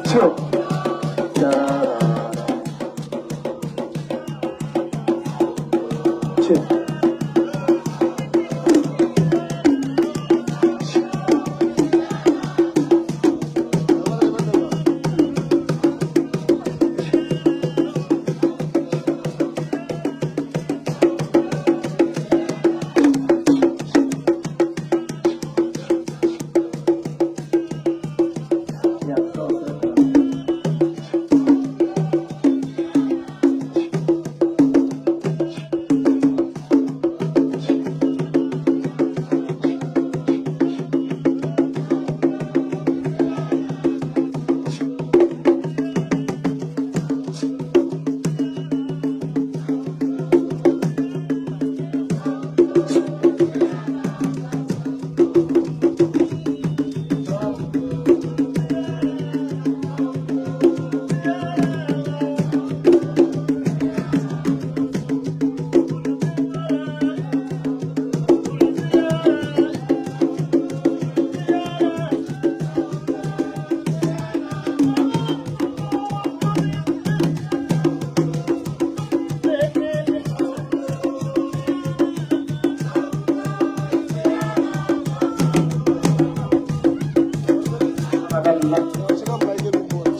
Two. Da, da, da. Two. Yeah, so,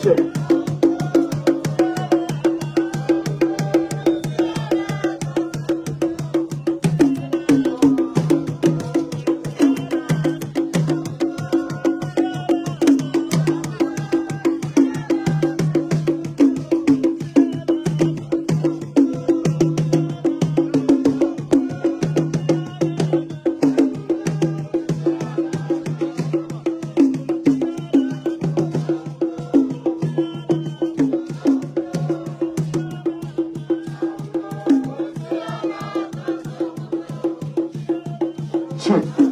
Two. Two.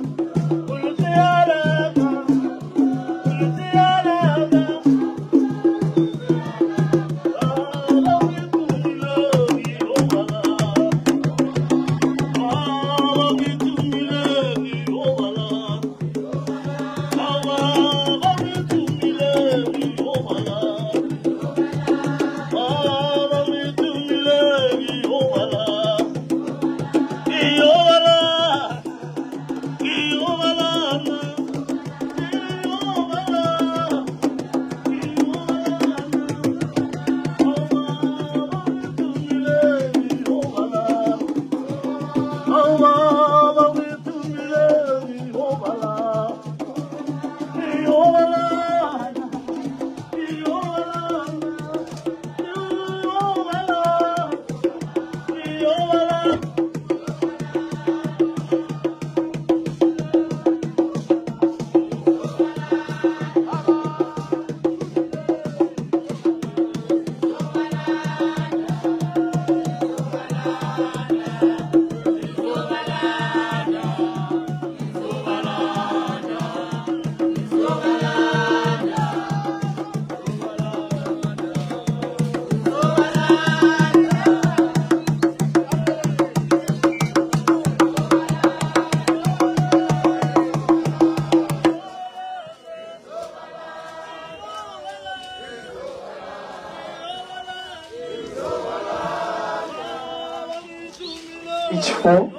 Each four.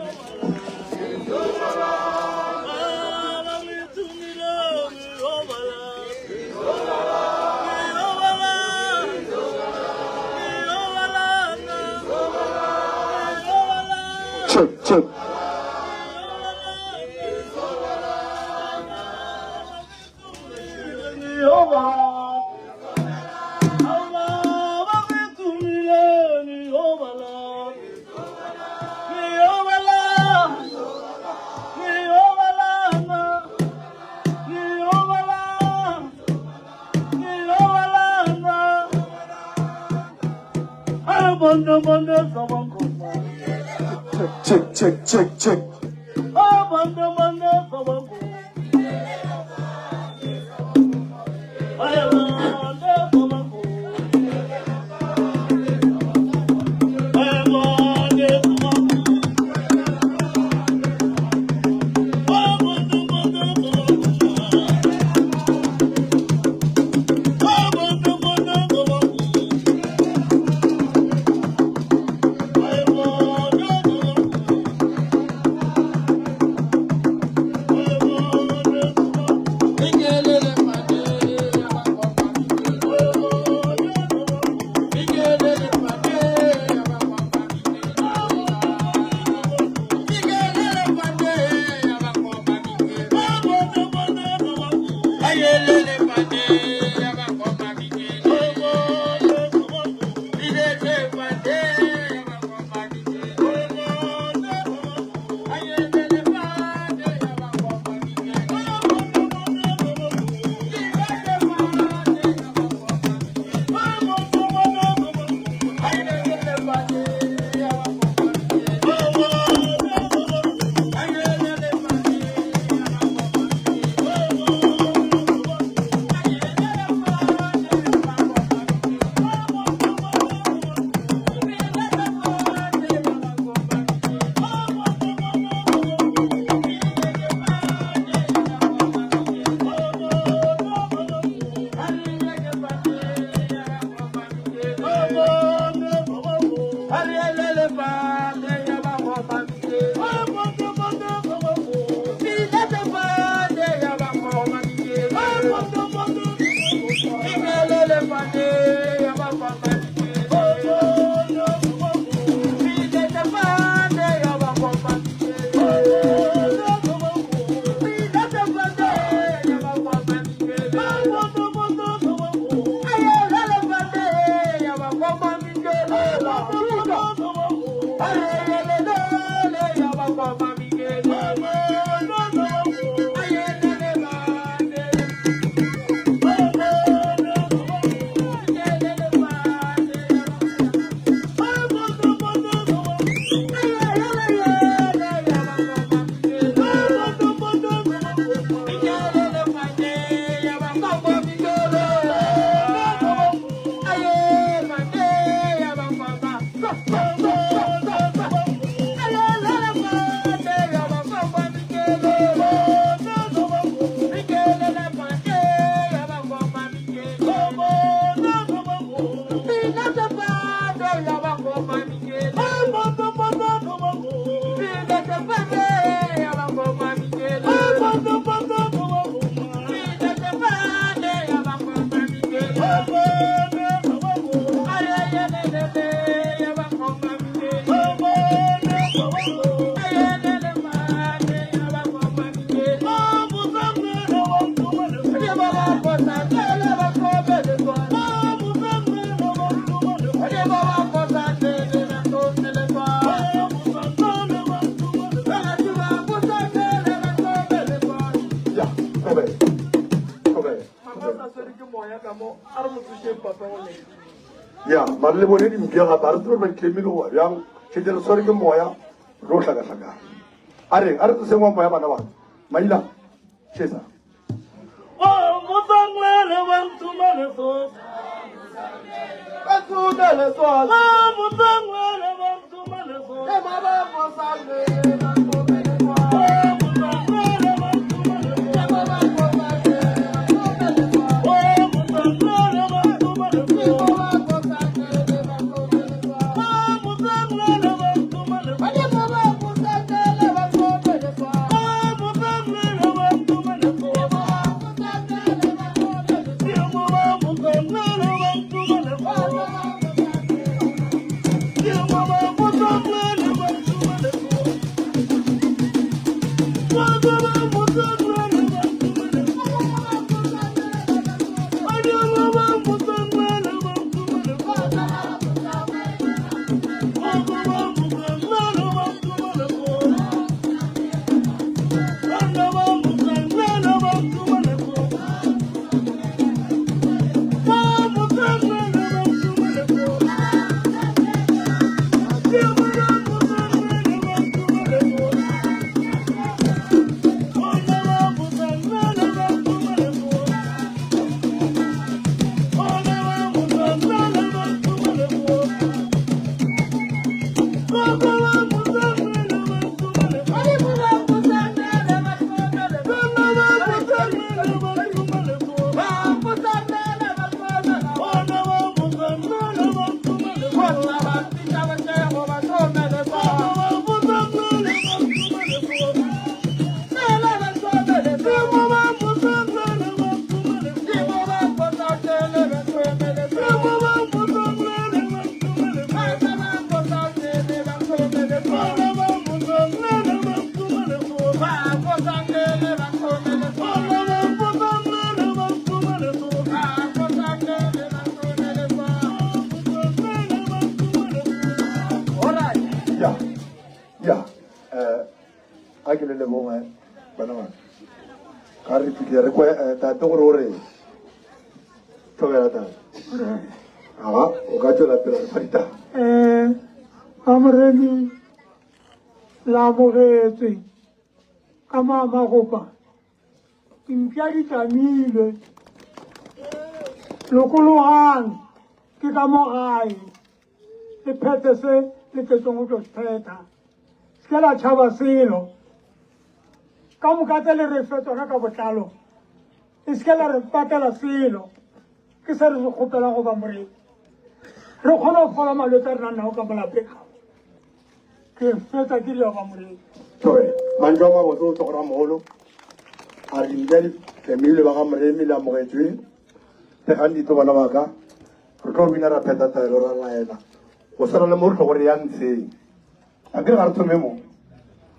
Check, check. Check, check, check, check. Ya, thobela. Thobela. Ya, mare le bone dimpša gape, a re tsebe gore ba di tlemile goba bjang. Šetše re swere ke moya, re tlo hlakahlakana. A re, a re tsoseng wa moya bana ba. Maila, šetsa. Ya, ya, eh, a ke le leboge bana ba ka re fitlhe re kwe eh, tate gore o reng thobela tate aga o ka tswela pele re fa ditaba um amoremi la amogetswe ka maamagopa dimpša di tlamilwe lokologang ke ka mo gae le phethe se le tletseng go tlo se phetha se ke la tšhaba selo ka moka tse le re fe tsona ka botlalo e se ke la re patela selo ke se re se kgopela go ba moreng re kgone go fola malwetse a re nang nao ka molapeng ke fetsa ke dira ba moreng Thobela. Mantšu a mabotse o tlo go ramogolo a re dimpša di tlemilwe ba ga Moremi le amogetšwe pegang ditlo bana ba ka re tlo bina ra phetha taelo ra laela go swana le mo re tlo gore ya ntsheng a kere ga re thome mo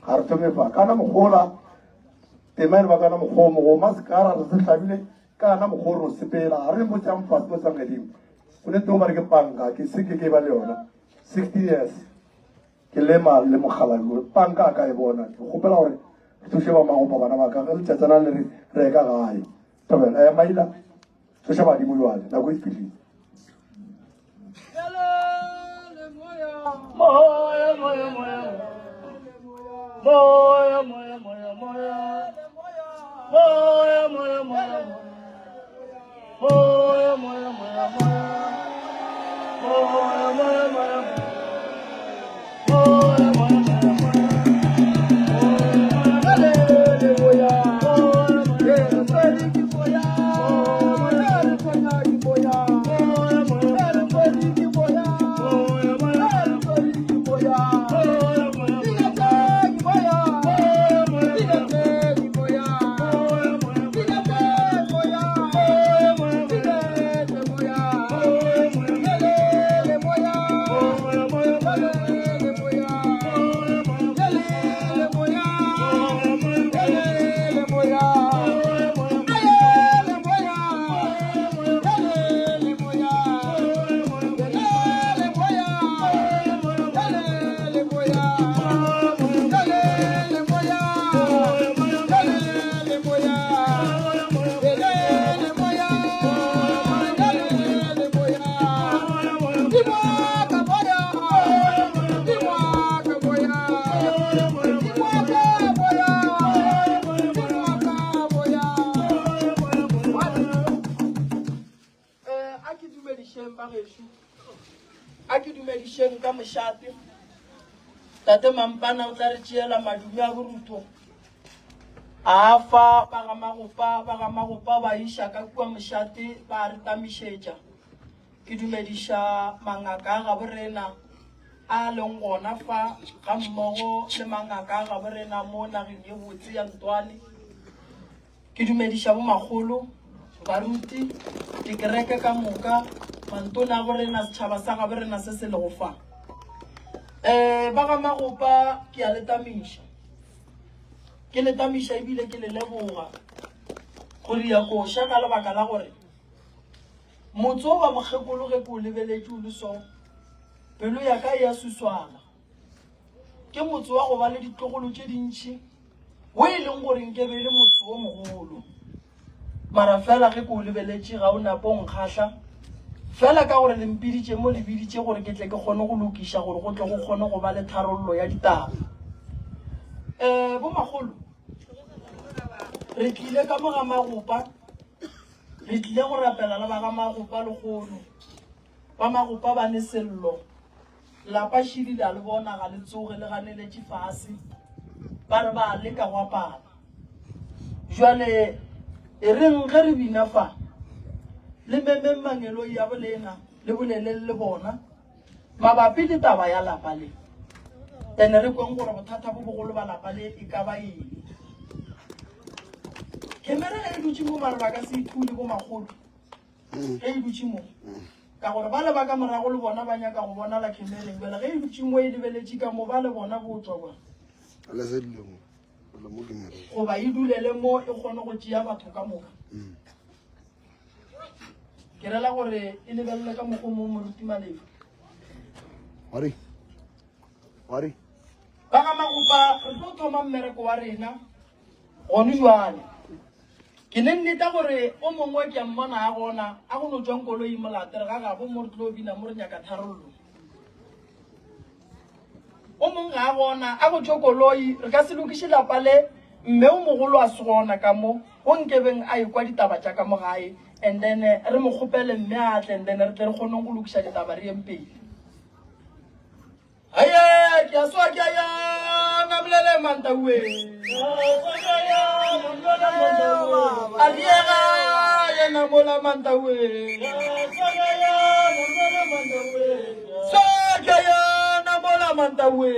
ga re thome fa kana mogola tema ene ba kana mokgoo mogoma sekara re se hlabile kana mokgoo re o sepela ga re mo tsang fase mo tsang gedimo o ne teng ba re ke panka ke se ke ke ba le yona 60 years ke lema le mogala panka a ka e bona ke kgopela gore re thuše ba magopa bana ba ka ge letšatsana le re re ka gae thobela eh maila tsoša badimo jwale nako e fihlile Moya, moya, moya. Moya, moya, moya, moya. Moya, moya, moya, moya. Moya, moya, moya, moya. Moya, moya, moya, moya. Moya, moya, moya, moya. ka mošate. Tate Mampana o tla re tšeela madume a borutho a fa ba ga Magopa, ba ga Magopa ba iša ka kua mošate ba re tamišetša. Ke dumediša mangaka a gabo rena a leng gona fa ga mmogo le mangaka a gabo rena mo nageng ye botse ya Ntwane. Ke dumediša bomakgolo, baruti, dikereke ka moka, mantona a borena, setšhaba sa gabo rena se se lego fa. Um ba ga Magopa ke a le tamiša. Ke le tamiša ebile ke le leboga go ria koša ka lebaka la gore motse o wa mokgekolo ge ke o lebeletše o le so, pelo ya ka e a suswana. Ke motse wa go ba le ditlogolo tše dintši wo e leng gore nke be e le motse wo mogolo. Mara fela ge ke o lebeletše ga o nape o nkgahla, fela ka gore le mpiditše mo le biditše gore ke tle ke kgone go lokiša gore go tle go kgone go ba le tharollo ya ditaba. Um bomakgolo, re tlile ka mo ga Magopa, re tlile go rapela le ba ga Magopa lehono. Ba Magopa ba ne sello. Lapa šidi la le bona ga le tsoge le ganeletše fase, ba re ba leka go apara. Jwale e reng ge re bina fa, le memeng mangeloi a bolena le boleleng le bona mabapi le taba ya lapa le, ene re kweng gore bothata bo bogolo ba lapa le e ka ba eng. Khemere ge e dutše mo mare ba ka se ithule bo makgolo. Ge e dutše mo, ka gore bale ba ka morago le bona ba nyaka go bonala khemereng. Bjale ge e dutše mo e lebeletše ka mo, bale bona bo tšwa kwa. Goba e dulele mo e kgone go tšea batho ka moka. Ke rela gore e lebelele ka mokgwa mo moruti Malefa. Ba ga Magopa re tlo thoma mmereko wa rena gone jwale. Ke ne nneta gore o mongwe ke a mmona a gona a go no tšwang koloi molate re ga gabo mo re tlo bina mo re nyaka tharollo. O mongwe ga a gona a go tšwe koloi re ka se lokiše lapa le mme o mogolo a se gona ka mo go nkebeng a ekwa ditaba tša ka mo gae and then re mo kgopele mme a tle and then re tle re kgoneng go lokiša ditaba re yeng pele. Aye, ke a swa ke a ya namolele mantaue. A diega yena mola mantaue. Swa ke a ya namola mantaue.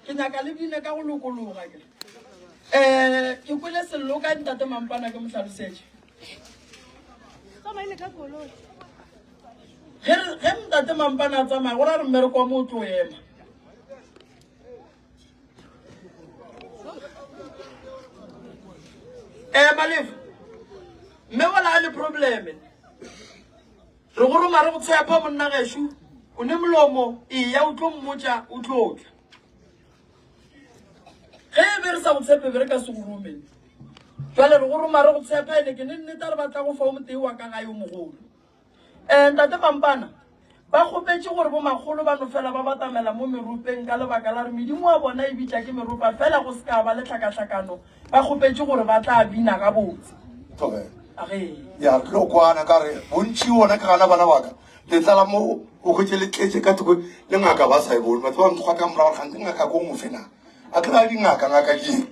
Ke nyaka le bine ka go lokologa ke. Eh, ke kwele sello ka ntate Mampana ke mo hlalosetše. Ge re ge ntate Mampana a tsamaya go ra re mmereko wa mo o tlo ema. Eh, Malefu. Mme wala a le probleme. Re go roma re go tshepa monna gešo. O ne molomo, eya o tlo mmotša o tlo tla. Ge e be re sa go tshepe be re ka se go rome. Jwale re go roma re go tshepa ene ke ne nnete re batla go fa o motee wa ka gae o mogolo. Eh, ntate Mampana, ba kgopetše gore bomakgolo ba no fela ba batamela mo meropeng ka lebaka la gore medimo wa bona e bitša ke meropa fela go se ka ba le tlhakahlakano. Ba kgopetše gore ba tla bina gabotse. Thobela. Age. Ya re tlo kwana ka re bontši bona ke gana bana baka le tlala mo o hwetše le tletše ka thoko le ngaka ba sa e bone batho ba nkgwa ka morago gante ngaka ko mofe na a ke na le dingaka ngaka ke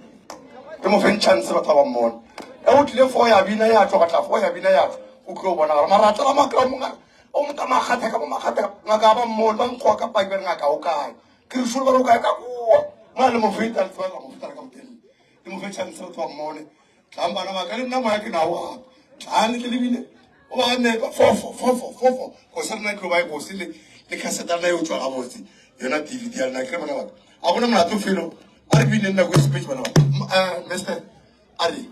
re mo feng chance batho ba ba mmona e o tlile fo ya bina ya tšwa tla fo ya bina ya tšwa o tlo bona gore mara a tlala makra mo ngaka o mo ka makgatha ka mo makgatha ngaka ba mmone ba nkgwa ka paki ba re ngaka o kae ke re šolo ba re o kae ka kua mo le mo feta le tseba mo feta ka motelele le mo fe chance batho ba mmone tlang bana ba ka le nna moya ke nago gape tlang le tle le bine o ba nepa fofo fofo fofo go se rena tlo ba e bose le le cassette ya rena e tswa gabotse yona dvd ya rena ke bana ba a bona molato felo a re bine nako e sepetse bana ba mister a re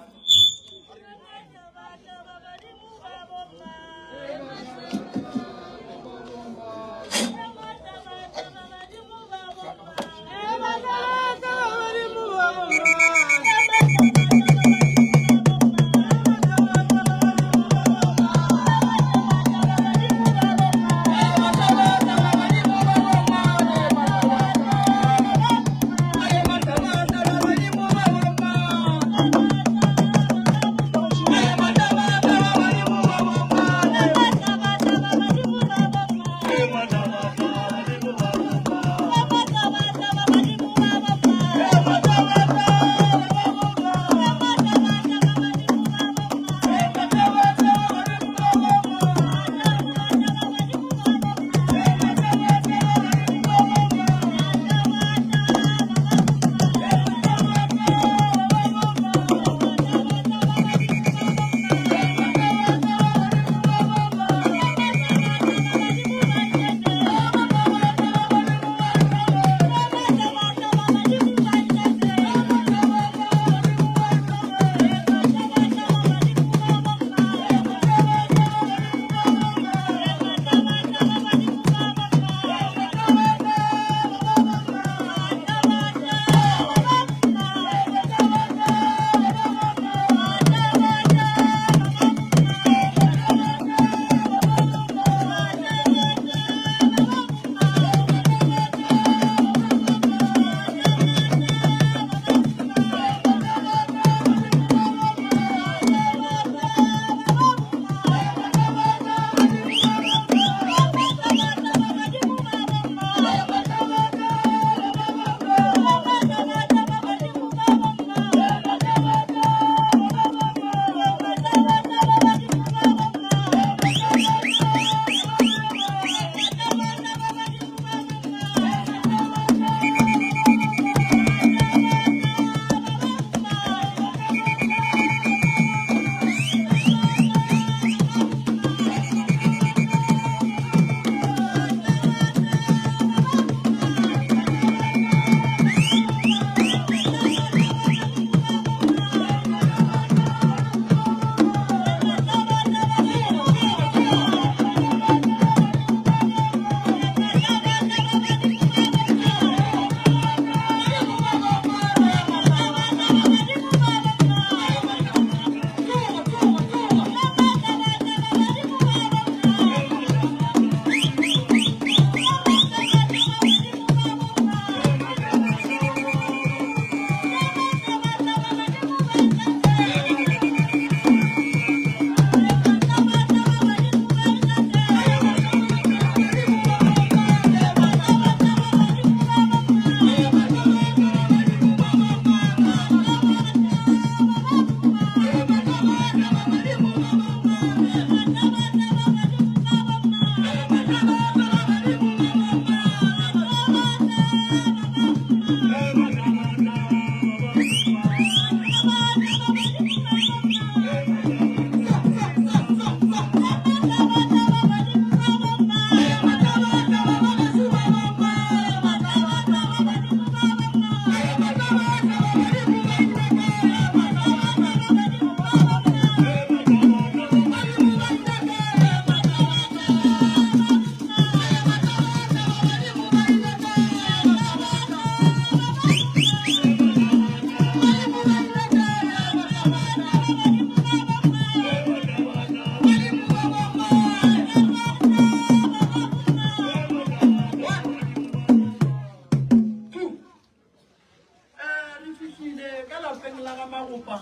la ga Magopa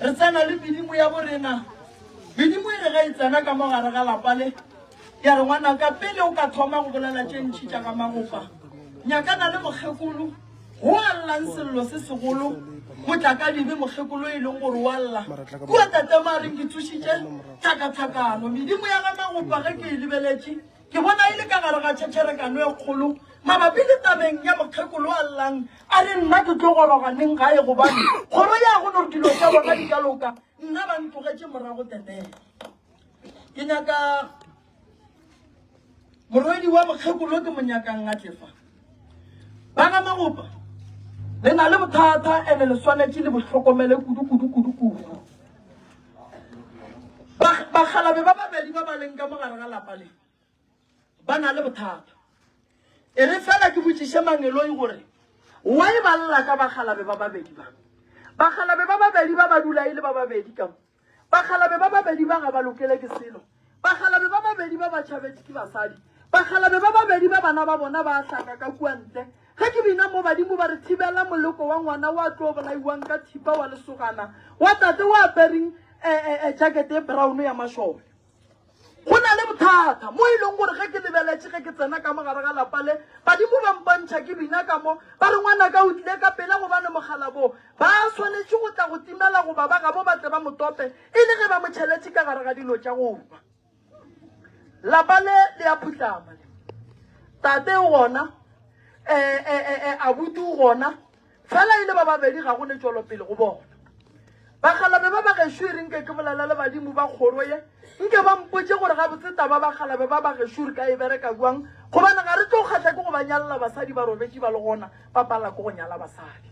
re tsena le medimo ya borena. Medimo e re ge e tsena ka mo gare ga lapa le, ya re ngwanaka pele o ka thoma go bolela tše ntši tša ga Magopa, nyakana le mokgekolo go a llang sello se segolo motlakadibe, mokgekolo e leng gore o a lla kua tate mo a reng ke tsošitše tlhakatlhakano. Medimo ya ga Magopa ge ke e lebeletše Ke bona e le ka gare ga tšhetšherekano e kgolo mabapi le tabeng ya mokgekolo a llang a re nna ke tlo goroga neng gae gobane kgoro ya go no re dilo tša bona di ka loka nna ba ntlogetše morago tetele. Ke nyaka morwedi wa mokgekolo ke mo nyakang a tle fa. Ba ga Magopa le na le bothata ene le swanetše le bo hlokomele kudu kudu kudu kudu. Bakgalabe ba babedi ba ba leng ka mo gare ga lapa le ba na le bothata. E re fela ke botšiše mangeloi gore why ba lla ka bakgalabe ba babedi ba. Bakgalabe ba babedi ba ba dula e le ba babedi ka mo. Bakgalabe ba babedi ba ga ba lokele ke selo. Bakgalabe ba babedi ba ba tšhabetše ke basadi. Bakgalabe ba babedi ba bana ba bona ba hlaka ka kua ntle. Ge ke bina mo badimo ba re thibela moleko wa ngwana wa tlo bolaiwang ka thipa wa lesogana wa tate wa apereng jakete e brown ya mašole. Go na le bothata mo e leng gore ge ke lebeletše ge ke tsena ka mo gare ga lapa le, badimo ba mpontšha ke bina ka mo, ba re ngwanaka o tlile ka pela gobane mokgalabo ba swanetše go tla go timela goba ba gabo ba tle ba mo tope e le ge ba mo tšheletše ka gare ga dilo tša go hwa. Lapa le le a phuhlama le. Tate o gona, abuti o gona, fela e le ba babedi ga go ne tšwelopele go bona. Bakgalabe ba ba gešo e re nke ke bolela le badimo ba kgoro ye, nke ba mpotše gore gabotse taba bakgalabe ba ba gešo re ka e bereka bjang, gobane ga re tlo kgahla ke go ba nyalela basadi ba robetše ba le gona ba pala ke go nyala basadi.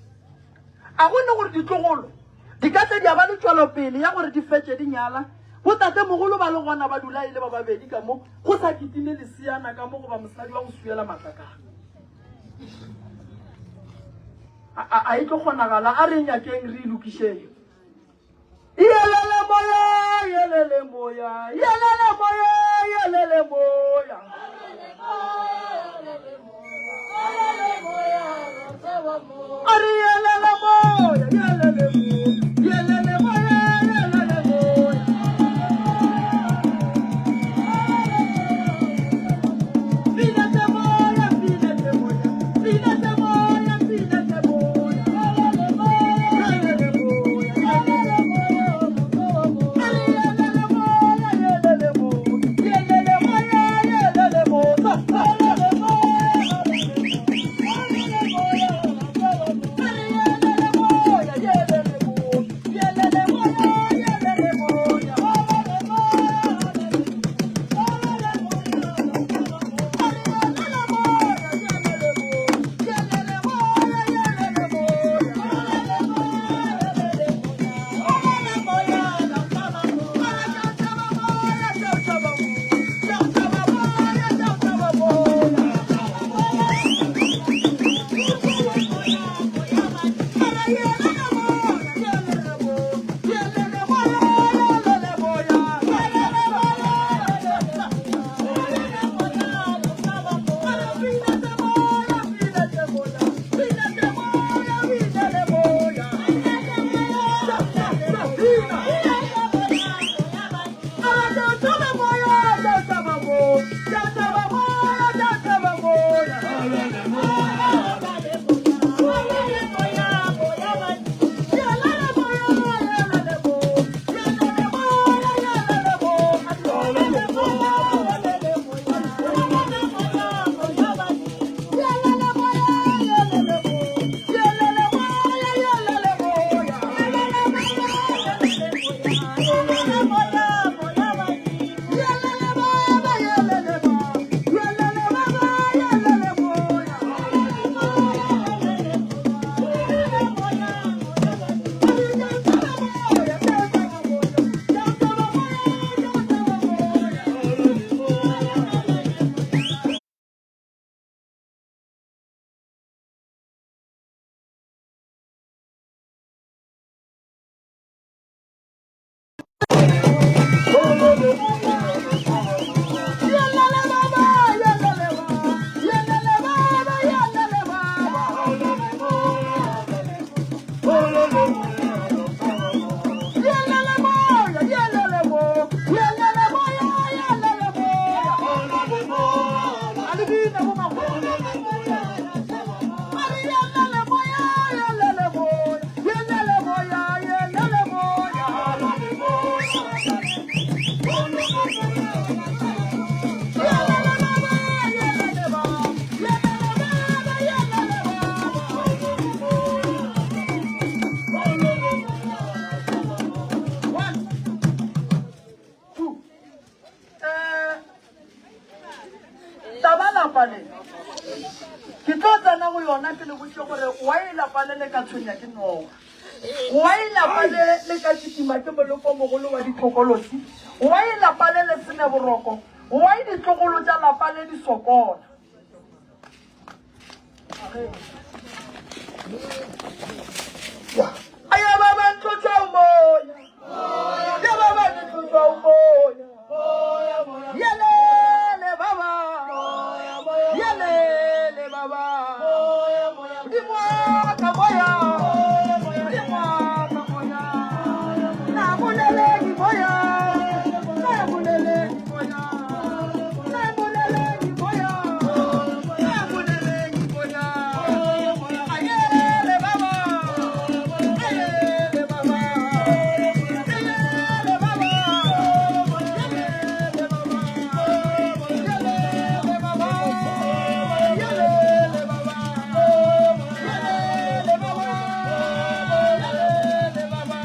A go ne gore ditlogolo di ka tle di a ba le tšwelopele ya gore di fetše di nyala botatemogolo ba le gona ba dula e le ba babedi ka mo go sa kitime leseana ka mo goba mosadi wa go swiela matlakala. A e tlo kgonagala? A re nyakeng re e lokišeng. Yelele moya, yelele moya, yelele moya, yelele moya. A re yelele moya, yelele moya, yelele moya, yelele moya. Pina tše moya, pina tše moya, pina tše moya, pina tše moya. Yelele moya, yelele moya, a re yelele moya, yelele moya, yelele moya, yelele moya. A re yelele moya, yelele moya. lona ke le botše gore why lapa le le ka tshwenya ke noga. Why lapa le le ka kitima ke moloko mogolo wa dithokolosi. Why lapa le le sene boroko. Why ditlogolo tša lapa le di sokola. Aya ba ba ntlotšwa moya. Ya ba ba ntlotšwa moya. Yelele baba. Yelele baba. Modimo wa ka moya. Modimo wa ka moya. Na bolele ke moya. Na bolele ke moya. Na bolele ke moya. Na bolele ke moya. Ayele baba. Ayele baba. Ayele baba. Ayele baba. Ayele baba. Ayele baba. Ayele baba.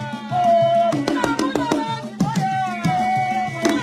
Ayele baba.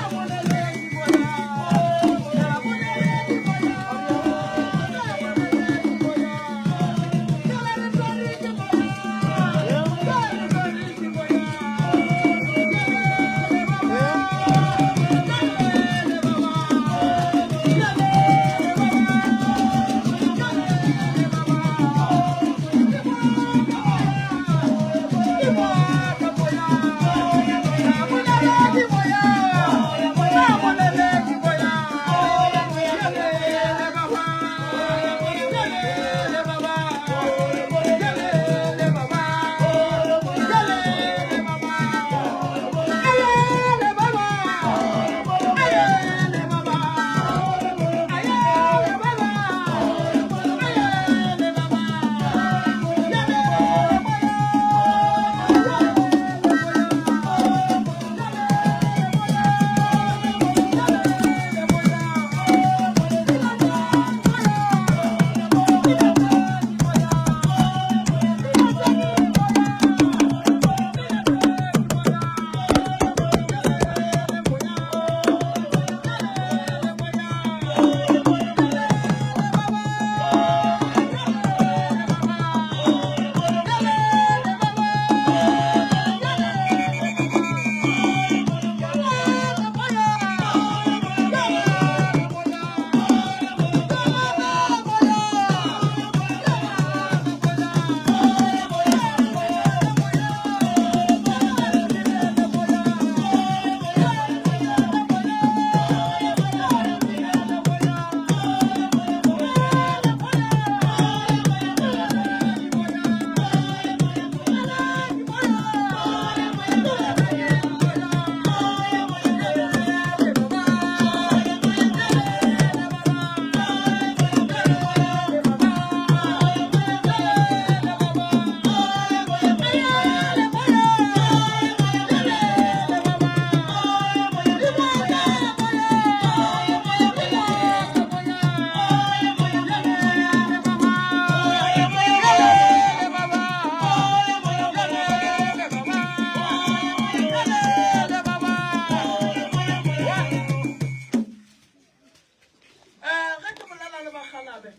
Ge ke bolela le bakgalabe,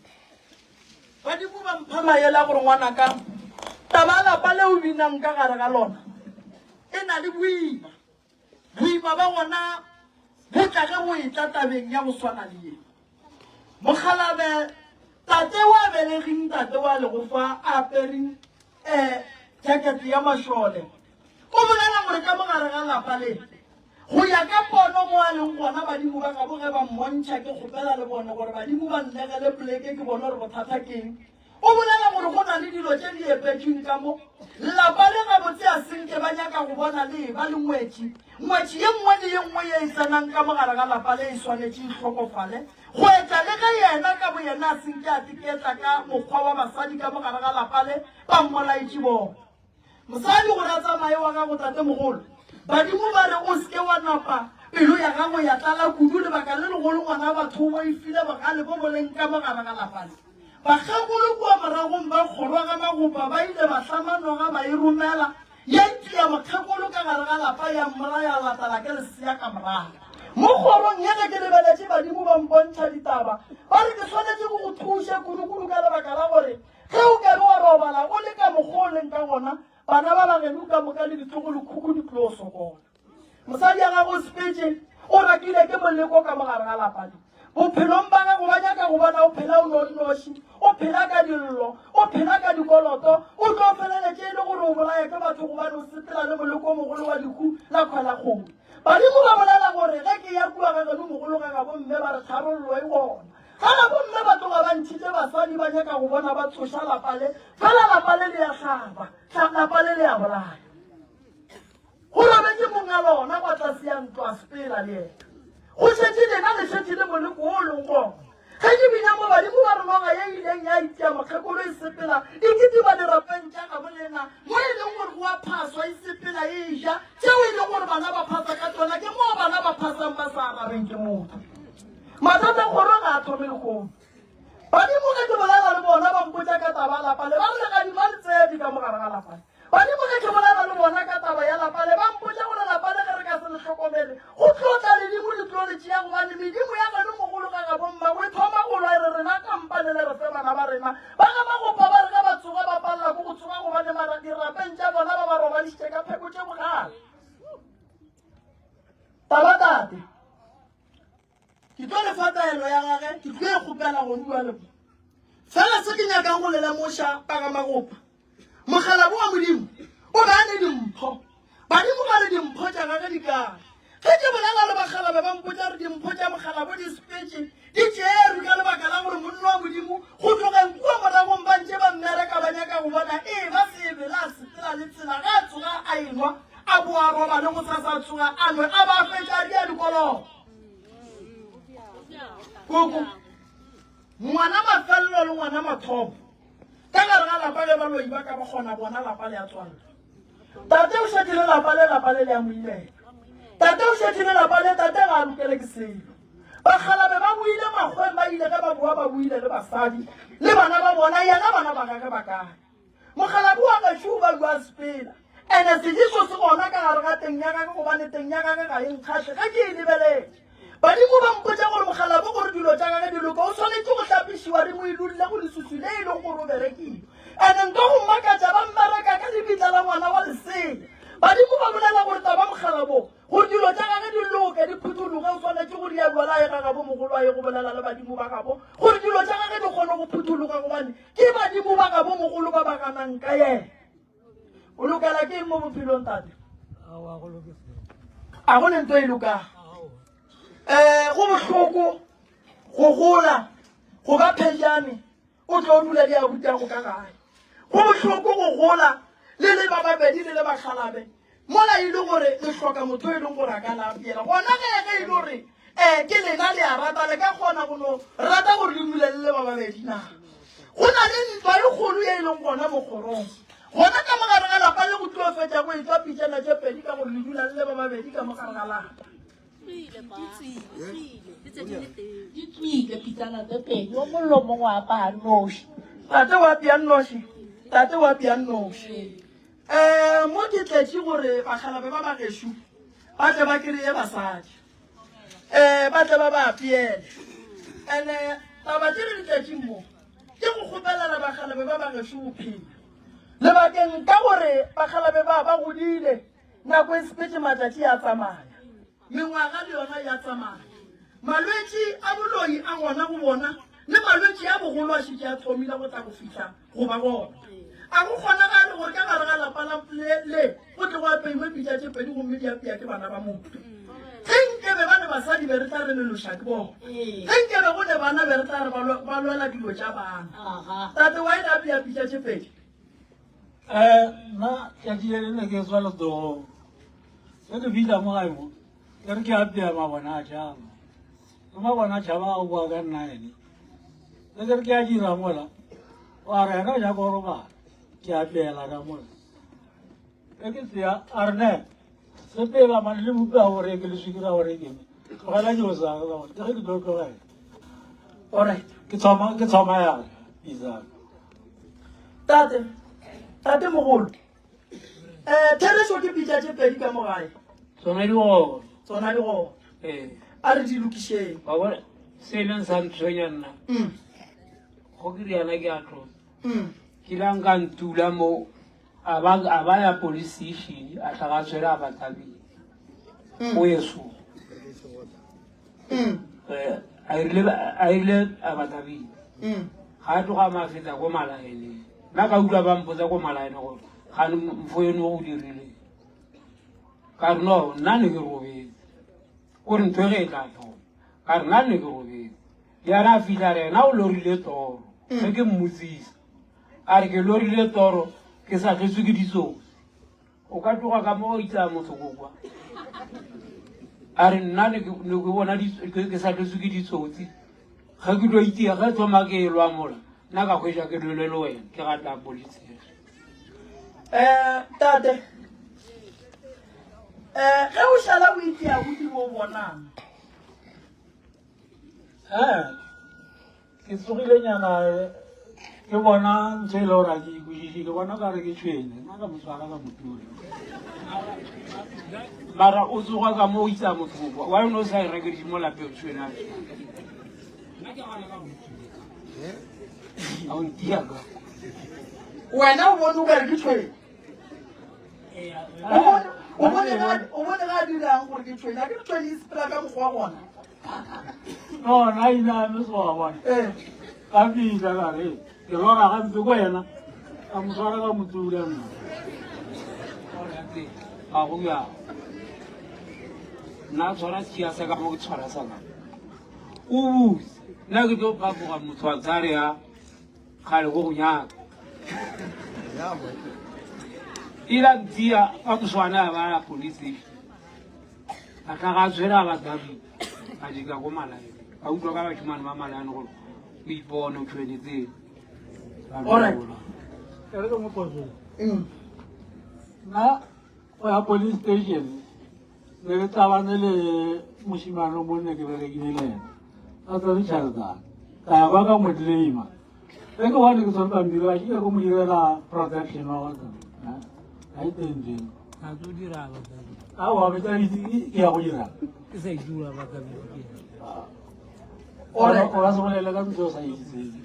badimo ba mpha maele a gore ngwanaka, taba ya lapa le o binang ka gare ga lona e na le boima. Boima ba gona bo tla ge go etla tabeng ya go swana le ye. Mokgalabe, tate wa beleging tate wa legofa a apere um jakete ya mašole, o bolela gore ka mogare ga lapa le, go ya ka pono mo a leng gona, badimo ba gabo ge ba mmontšha, ke kgopela le bone gore badimo ba nnegele poleke ke bone gore bothata keng. O bolela gore go na le dilo tše di epetšweng ka mo lapa le gabotse a senke ba nyaka go bona le eba le ngwetši. Ngwetši ye nngwe le ye nngwe ye e tsenang ka mo gare ga lapa le e swanetše e hlokofale go etša le ge yena ka boyena a senke a tiketla ka mokgwa wa basadi ka mo gare ga lapa le ba mmolaetše bona. Mosadi gore a tsamaye wa gago tatemogolo. Badimo ba re o se ke wa napa pelo ya gago ya tlala kudu lebaka le legolo ngwana batho o boifile bogale bo bo leng ka mo gare ga lapa le. Bakgekolo kua moragong ba kgorwa ga magopa ba ile ba hlama noga ba e romela ya itia mokgekolo ka gare ga lapa ya mmolaya latela ke lesea ka morago. Mo kgorong ye ge ke lebeletše badimo ba mpontšha ditaba ba re ke swanetše go go thuša kudukudu ka lebaka la gore. gona, bana ba ba geno ka moka le ditlogolokhukhu di tlo sokola. Mosadi ya gago o sepetše, o rakile ke moleko ka mogare ga lapa le. Bophelong ba gago ba nyaka go bona o phela o nonnoši, o phela ka dillo, o phela ka dikoloto, o tlo feleletše e le gore o bolaya ke batho gobane o sepela le moleko o mogolo wa lehu la kgwelakgomo. Badimo ba bolela gore ge ke ya kua ga geno mogolo ga gabo mme ba re tharollo e gona. Ga gabo mme ba tloga ba ntšhitše basadi ba nyaka go bona ba tsoša lapa le, fela lapa le le ya hlaba, lapa le le ya bolaya. Go robetše monga lona kwa tlase ya ntlo a sepela le yena. Go šetše lena le šetše le moleko wo o leng gona. Ge ke bina mo badimo ba re noga ye ileng ya itia mokgekolo e sepela e kitima dirapeng tša gabo lena mo e leng gore go a phaswa e sepela e ja tšeo e leng gore bana ba phasa ka tšona ke moo bana ba phasang ba sa arabeng ke motho. Mathata kgoro ga a thome lehono. Badimo ge ke bolela le bona ba mpotša ka taba ya lapa le ba re legadima le tsebe ka mogare ga lapa le. Badimo ge ke bolela le bona ka taba ya lapa le ba mpotša gore lapa le ge re ka se le hlokomele go tlo tla ledimo le tlo le tšea gobane medimo ya geno mogolo ga gabo mmago e thoma go lwa e re rena kampane le re fe bana ba rena. Ba ga magopa ba re ge ba tsoga ba palela ke go tsoga gobane mara dirapeng tša bona ba ba robadišitše ka pheko tše bogale. Taba tate. Ke tlo le fa taelo ya gage, ke tlo e kgopela go bua le bona. Fela se ke nyakang go le lemoša pagamagopa, mokgalabo wa Modimo o be a ne dimpho. Badimo ba re dimpho tša gage di kae? Ge ke bolela le bakgalabe ba mpotša re dimpho tša mokgalabo di sepetše, di tšerwe ka lebaka la gore monna wa Modimo go tlogeng kua moragong ba ntše ba mmereka ba nyaka go bona ee ba sebe la sepela le tsela ge a tsoga a enwa a boa robale go sa sa tsoga a nwe a ba a fetša a dia dikoloto. Koko, ngwana mafelelo le ngwana mathomo ka gare ga lapa le baloi ba ka ba kgona bona lapa le a tswalla. Tate o šetše le lapa le lapa le le a mo imela. Tate o šetše le lapa le tate ga a lokele ke selo. Bakgalabe ba boile makgweng ba ile ge ba boa ba boile le basadi le bana ba bona yena bana ba gage ba kae. Mokgalabje wa gešo o ba jwa sepela. Ene sejeso se gona ka gare ga teng ya gage gobane teng ya gage ga e nkgahle ge ke e lebeletše. Badimo ba mpotša gore mokgalabje gore dilo tša gage di loke o swanetše go hlapišiwa re mo ilolle go leswiswi le e leng gore o berekile. Ene nto go mmakatša ba mmereka ka lebitla la ngwana wa lesea. Badimo ba bolela gore taba mokgalabo Gore dilo tša gage di loke, di phuthologe, o swanetše go dia bjala a ye ga gabo mogolo a ye go bolela le badimo ba gabo gore dilo tša gage di kgone go phuthologa gobane ke badimo ba gabo mogolo ba ba ganang ka yena. O lokela ke eng mo bophelong tate? A go ne nto e lokang. Um go bohloko go gola go ba phejane o tlo dula le abuti ago ka gae. Go bohloko go gola le le ba babedi le le bahlalabe mola e le gore le hloka motho e leng gore a ka la apiela. Gona ge ge e le gore um ke lena le a rata le ka kgona go no rata gore le dule le le ba babedi na. Go na le ntwa e kgolo ye e leng gona mo kgorong. Gona ka mogare ga lapa le go tlo fetša go etšwa pitšana tše pedi ka gore le dula le le ba babedi ka mogare ga lapa. Di tswile pitsana tse pedi o mollo mongwe a apaya noši. Tate wa apea nnoši, tate wa apea nnoši. Um mo ke tletše gore bakgalabe ba bagešo ba tle ba kry-e basadi um ba tle ba ba apeele. And-e taba tše re di tletšeng mo ke go kgopelela bakgalabe ba bagešo bophelo lebakeng ka gore bakgalabe ba ba godile. Nako e sepetše, matšatši a tsamaya, mengwaga le yona ya tsamaya. Malwetši a boloi a gona go bona, le malwetši a bogolo a šetše a thomile go tla go fihla go ba gona. A go kgonagale gore ka gare ga lapa la le, le go tle go apeiwe pitša tše pedi gomme di apea ke bana ba motho. Ge nkebe ba ne basadi be re tla re leloša ke bona. Ge nkebe go ne bana be re tla re ba lwela dilo tša bana. Tate wa ile apea pitša tše pedi. Eh, nna tšatši le ne ke tswa letogong ge ke fitlha mo gae mo ke re ke apea mabona a tšhaba ke mabona a tšhaba a boa ka nna ene ge ke re ke a dira mola wa re ena o nyaka go robala ke apeela ka mola ge ke tseya a re ne sepela mane le bupi a gore ke le swikiri a gore ke tlogela dilo tsaka ka gore ke ge ke tlo tlogela Alright. ke thoma ke thoma ya pizza Tate, tate mogolo. Eh therešo ke pitša tše pedi ka mo gae. tsona di gona Tsona di gona. ee A re di lokišeng. wa bona se e leng sa ntshwenya nna go ke riana ke a tlotsa ke lang ka ntula mo. A ba a ba ya police station a tla ga tshwere a ba tabile. O yeso. Eh, a irile a irile a ba tabile. Ga a tloga ma feta ko malaene. Nna ka utlwa ba mpotsa ko malaene gore ga mfo eno o dirile. Ka re no nna ne ke robetse. O re ntho e ge e tla thoma. Ka re nna ne ke robetse. Yana a fihla re ena o lorile toro. Ge ke mmotsisa. A re ke lorile toro ke sa tletswe ke ditsotsi. O ka tloga ka mo o itsaya motho ko kwa. A re nna ne ke bona ke sa tletswe ke ditsotsi. Ge ke tlo itia ge thoma ke e lwa mola nna ka hwetša ke lwele le wena ke ga tla police. Um tate um ge o šala o itia o diro o bonang. Eh, ke tsogilenyana ke bona ntho e le gore a ke ikwešiše ke bona ka re ke tšhwene nna ka motshwara ka motula mara o tsoga ka mo o itsa motho kwa wa yone o sa e rekedise mo lapeng tshwene a a o ntia ka Wena o bone o ka re ke tšhwene. O bone ga a dirang gore ke tšhwene. A ke re tšhwene e sepela ka mokgwa wa gona. No, na ile a me soa bona. Eh. Ka fihla ka re, ke lora gampe ko yena. Ka mo tshwara ka mo tsula nna. Ga go bjalo. Nna tshwara sekhia sa ka mo ke tshwara sa ka. O buse. Nna ke tlo phafoga motho wa tsare ya kgale go go nyaka. Ila ntia ka moswana ba ya police station. A tla ga tshwere a ba David a dika ko malaene a utlwa ka bashimane ba malaene gore o ipone o tshwenetseng. Alright. E re ke mo potse. Nna go ya police station ne ke tlabane le moshimane o monne ke berekile le ena a tsere tšhelete ka ya kwa ka mo claima ge ke bone ke tshwere pampiri a ke ko mo direla protection order ga e teng jeno Ga tlo dira ba ka. Aowa, ke tla itse ke ya go dira. Ke sa itse ba ka. Alright. O ka se bolele ka ntse o sa itseng.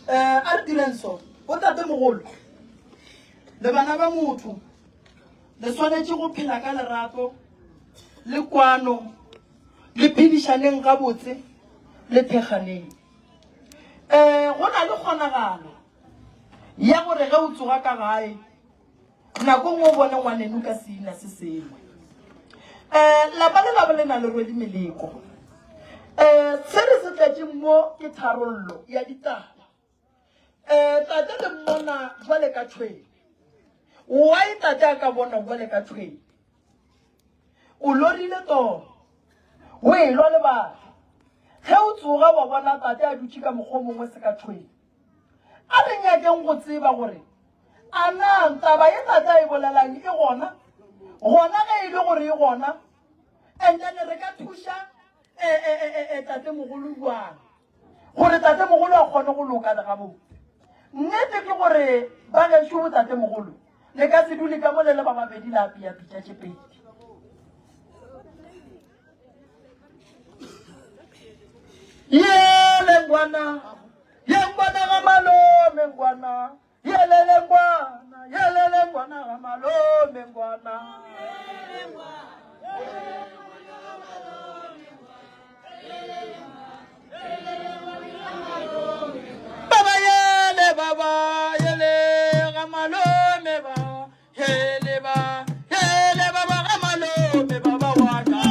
Eh, a re direng so botatemogolo le bana ba motho le swanetše go phela ka lerato le kwano le phedišaneng gabotse le thekganeng um go na le kgonagalo ya gore ge o tsoga ka gae Nako nngwe o bone ngwaneno ka seina se sengwe. Um lapa le labo le na le rwele meleko. Um se re se tletšeng mo ke tharollo ya ditaba. Um tate le mmona jwale ka tšhwene. Why tate a ka bona jwale ka tšhwene? O lorile toro, o elwa le batho. Ge o tsoga wa bona tate a dutše ka mokgwa o mongwe se ka tšhwene. A re nyakeng go tseba gore a na taba ye tate a e bolelang e gona, gona ge e le gore e gona, and then re ka thuša eh, eh, eh, eh, eh, tatemogolo jwang gore tatemogolo a kgone go loka le gabotse. Nnete ke gore ba gešo botatemogolo le ka se dule ka mole le ba babedi la apea pitša tše pedi. Yele ngwana, ye ngwana ga malome ngwana, yelele ngwana, yelele ngwana ga malome ngwana. Baba yele baba yele ga malome ba yele ba yele baba ga malome baba wa ka.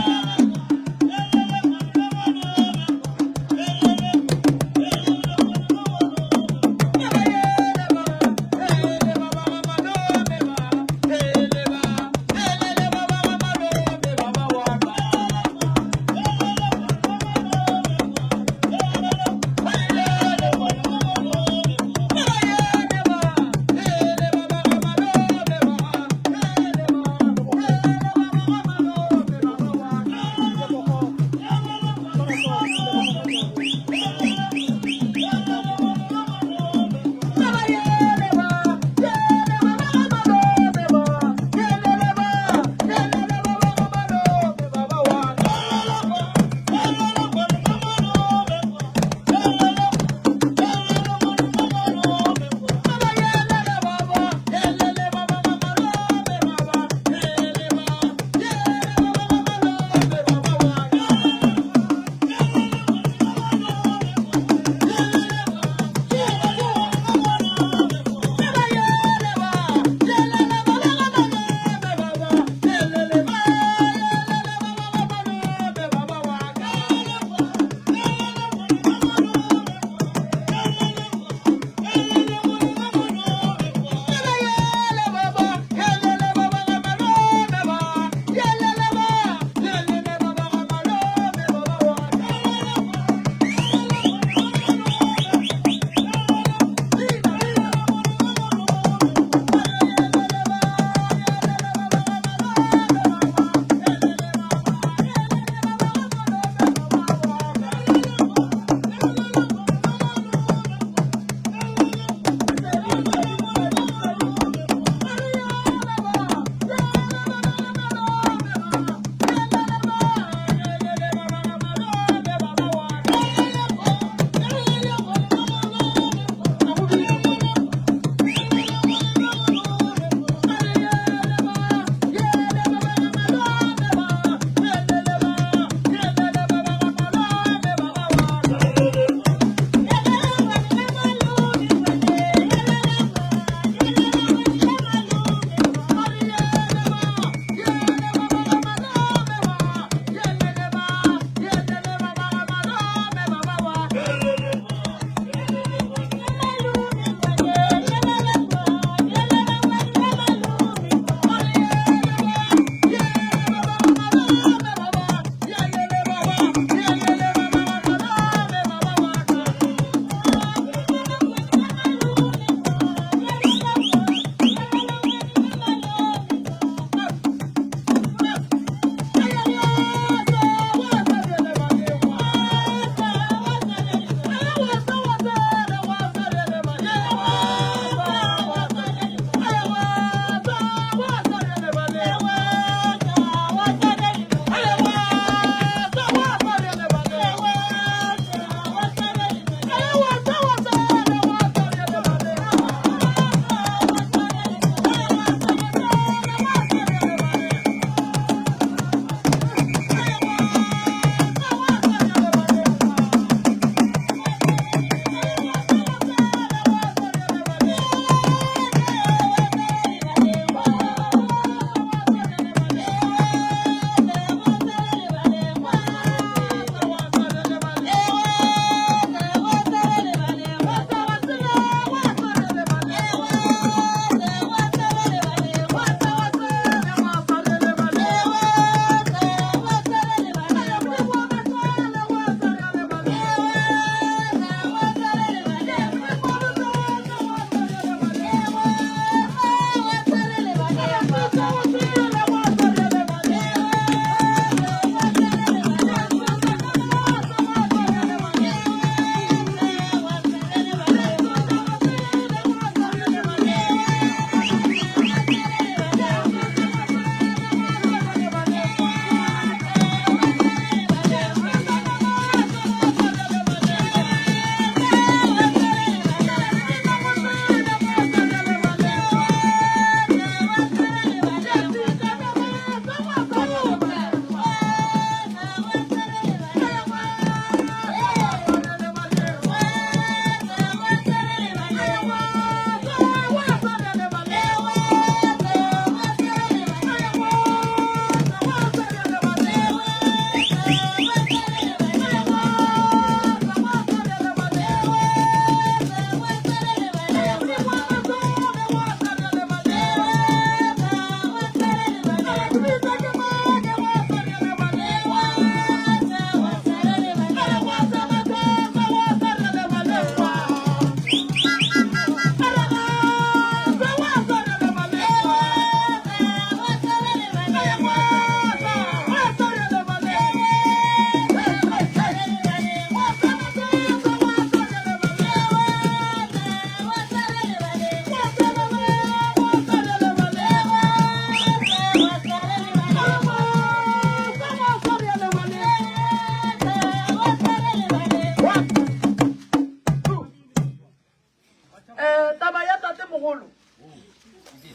tatemogolo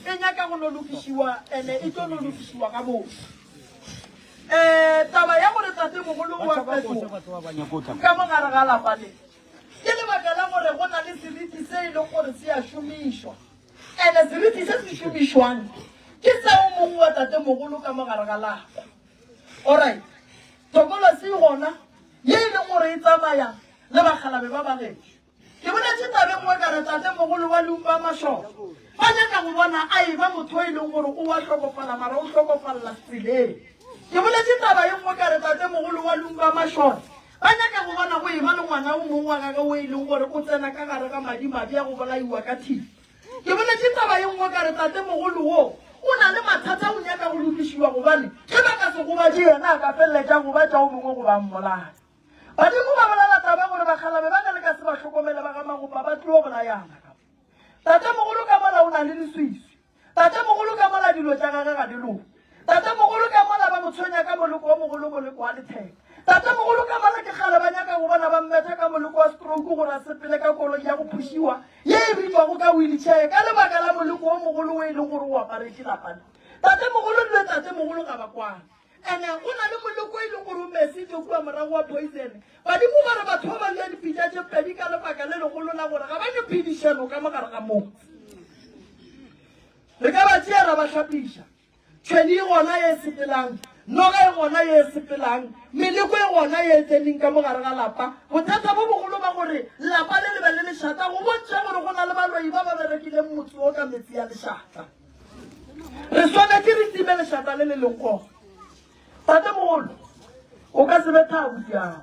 e nyaka go no lokišiwa ene e tlo no lokišiwa gabotse. Um taba ya gore tatemogolo o a fetoga ka mo gare ga lapa le ke lebaka la gore go na le seriti se e leng gore se a šomišwa ene seriti se se šomišwang ke seo mongwe wa tatemogolo ka mo gare ga lapa. Alright, tokolosi e gona ye e leng gore e tsamaya le bakgalabe ba bagešo. Ke boletše taba e nngwe ka re tatemogolo wa Lumba Mashoro ba nyaka go bona a eba motho e leng gore o wa hlokofala mara o hlokofalela tseleng. Ke boletše taba e nngwe ka re tatemogolo wa Lumba Mashoro ba nyaka go bona go eba le ngwana o mongwe wa gagwe o e leng gore o tsena ka gare ga madimabe a go bolaiwa ka thipa. Ke boletše taba ye nngwe ka re tatemogolo wo o na le mathata o nyaka go lokišiwa gobane ge ba ka se gobatše yena a ka feleletša a gobatša o mongwe goba a mmolaya. Badimo ba bolela taba gore bakgalabe ba ge le ka se ba hlokomele ba ga Magopa ba tlilo bolayana ka mo. Tatemogolo ka mola o na le leswiswi. Tatemogolo ka mola dilo tša gage ga di loke. Tatemogolo ka mola ba mo tshwenya ka moleko o mogolo moleko wa letheka. Tatemogolo ka mola ke kgale ba nyaka go bona ba mmetha ka moleko wa stroke gore a sepele ka koloi ya go phušiwa ye e bitšwago ka wheelchair ka lebaka la moleko o mogolo o e leng gore o aparetše lapa le. Tatemogolo le tatemogolo ga ba kwane. Ene go na le moleko e leng gore o mesitše kua morago wa poison. Badimo ba re batho ba ba ja dipitša tše pedi ka lebaka le legolo la gore ga ba ne phedišano ka mo gare ga motse. Re ka ba tšea ra ba hlapiša. Tšhwene e gona ye e sepelang, noga e gona ye e sepelang, meleko e gona ye e tseneng ka mo gare ga lapa. Bothata bo bogolo ba gore lapa le le be le lešata go bontšha gore go na le baloi ba ba berekileng motse wo ka metse ya lešata. Re swanetše re time lešata le le leng gona. Tatemogolo, o ka se betha abuti yago.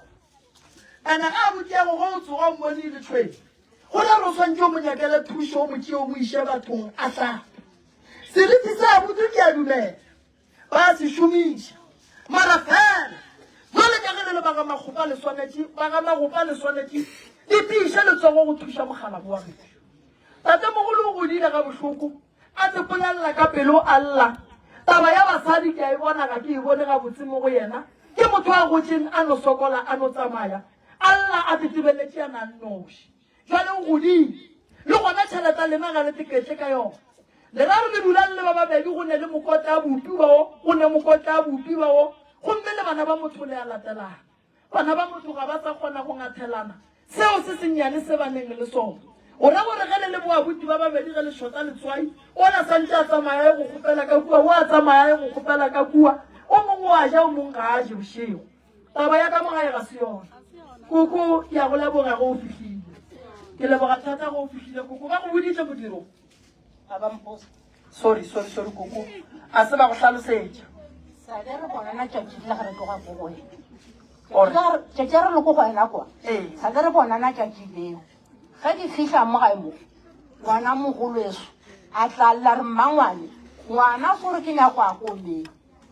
Ene ga abuti yago ge o tsoga o mmone e le tšhwene, go ra gore o swanetše o mo nyakele thušo, o mo tšee o mo iše bathong a hlape. Seriti sa abuti ke a dumela ba se šomiša, mara fela jwale ka ge le le ba ga Makgopa le swanetše, ba ga Magopa le swanetše le tiiše letsogo go thuša mokgalabo wa gešo. Tatemogolo o godile gabohloko, a tsepolelela ka pelo a lla. Taba ya basadi ke a e bona, ga ke e bone gabotse mo go yena. Ke motho a gotšeng a no sokola a no tsamaya a lla a tetebeletše yana a nnoši. Jwale o godile, le gona tšhelete ya lena ga le teketle ka yona. Le ra re le dulang le ba babedi go ne le mokotla a bupi bao, go ne mokotla a bupi bao, gomme le bana ba motho le a latelana. Bana ba motho ga ba sa kgona go ngathelana seo se sennyane se ba neng le sona. O ra gore ge le le boabuti ba babedi ge le šota letswai, ola santše a tsamaya a ye go kgopela ka kua, o a tsamaya a ye go kgopela ka kua, o mongwe o a ja o mongwe ga a je bošego. Taba ya ka mo gae ga se yona. Koko, ke a go leboga ge o fihlile. Ke leboga thata ge o fihlile koko. Ba go boditše modiro? Ga ba mpotsa. Sorry, sorry, sorry koko. A se ba go hlalosetša. Sa be re bonana tšatši le ge re tloga ko go wena. Or- Tšatši re le ko go wena kwa. Ee. Sa be re bonana tšatši leo. Ge ke fihla mo gae mo, ngwana mogolo eso a tla lla re mmangwane, ngwana so re ke nyako a komeng.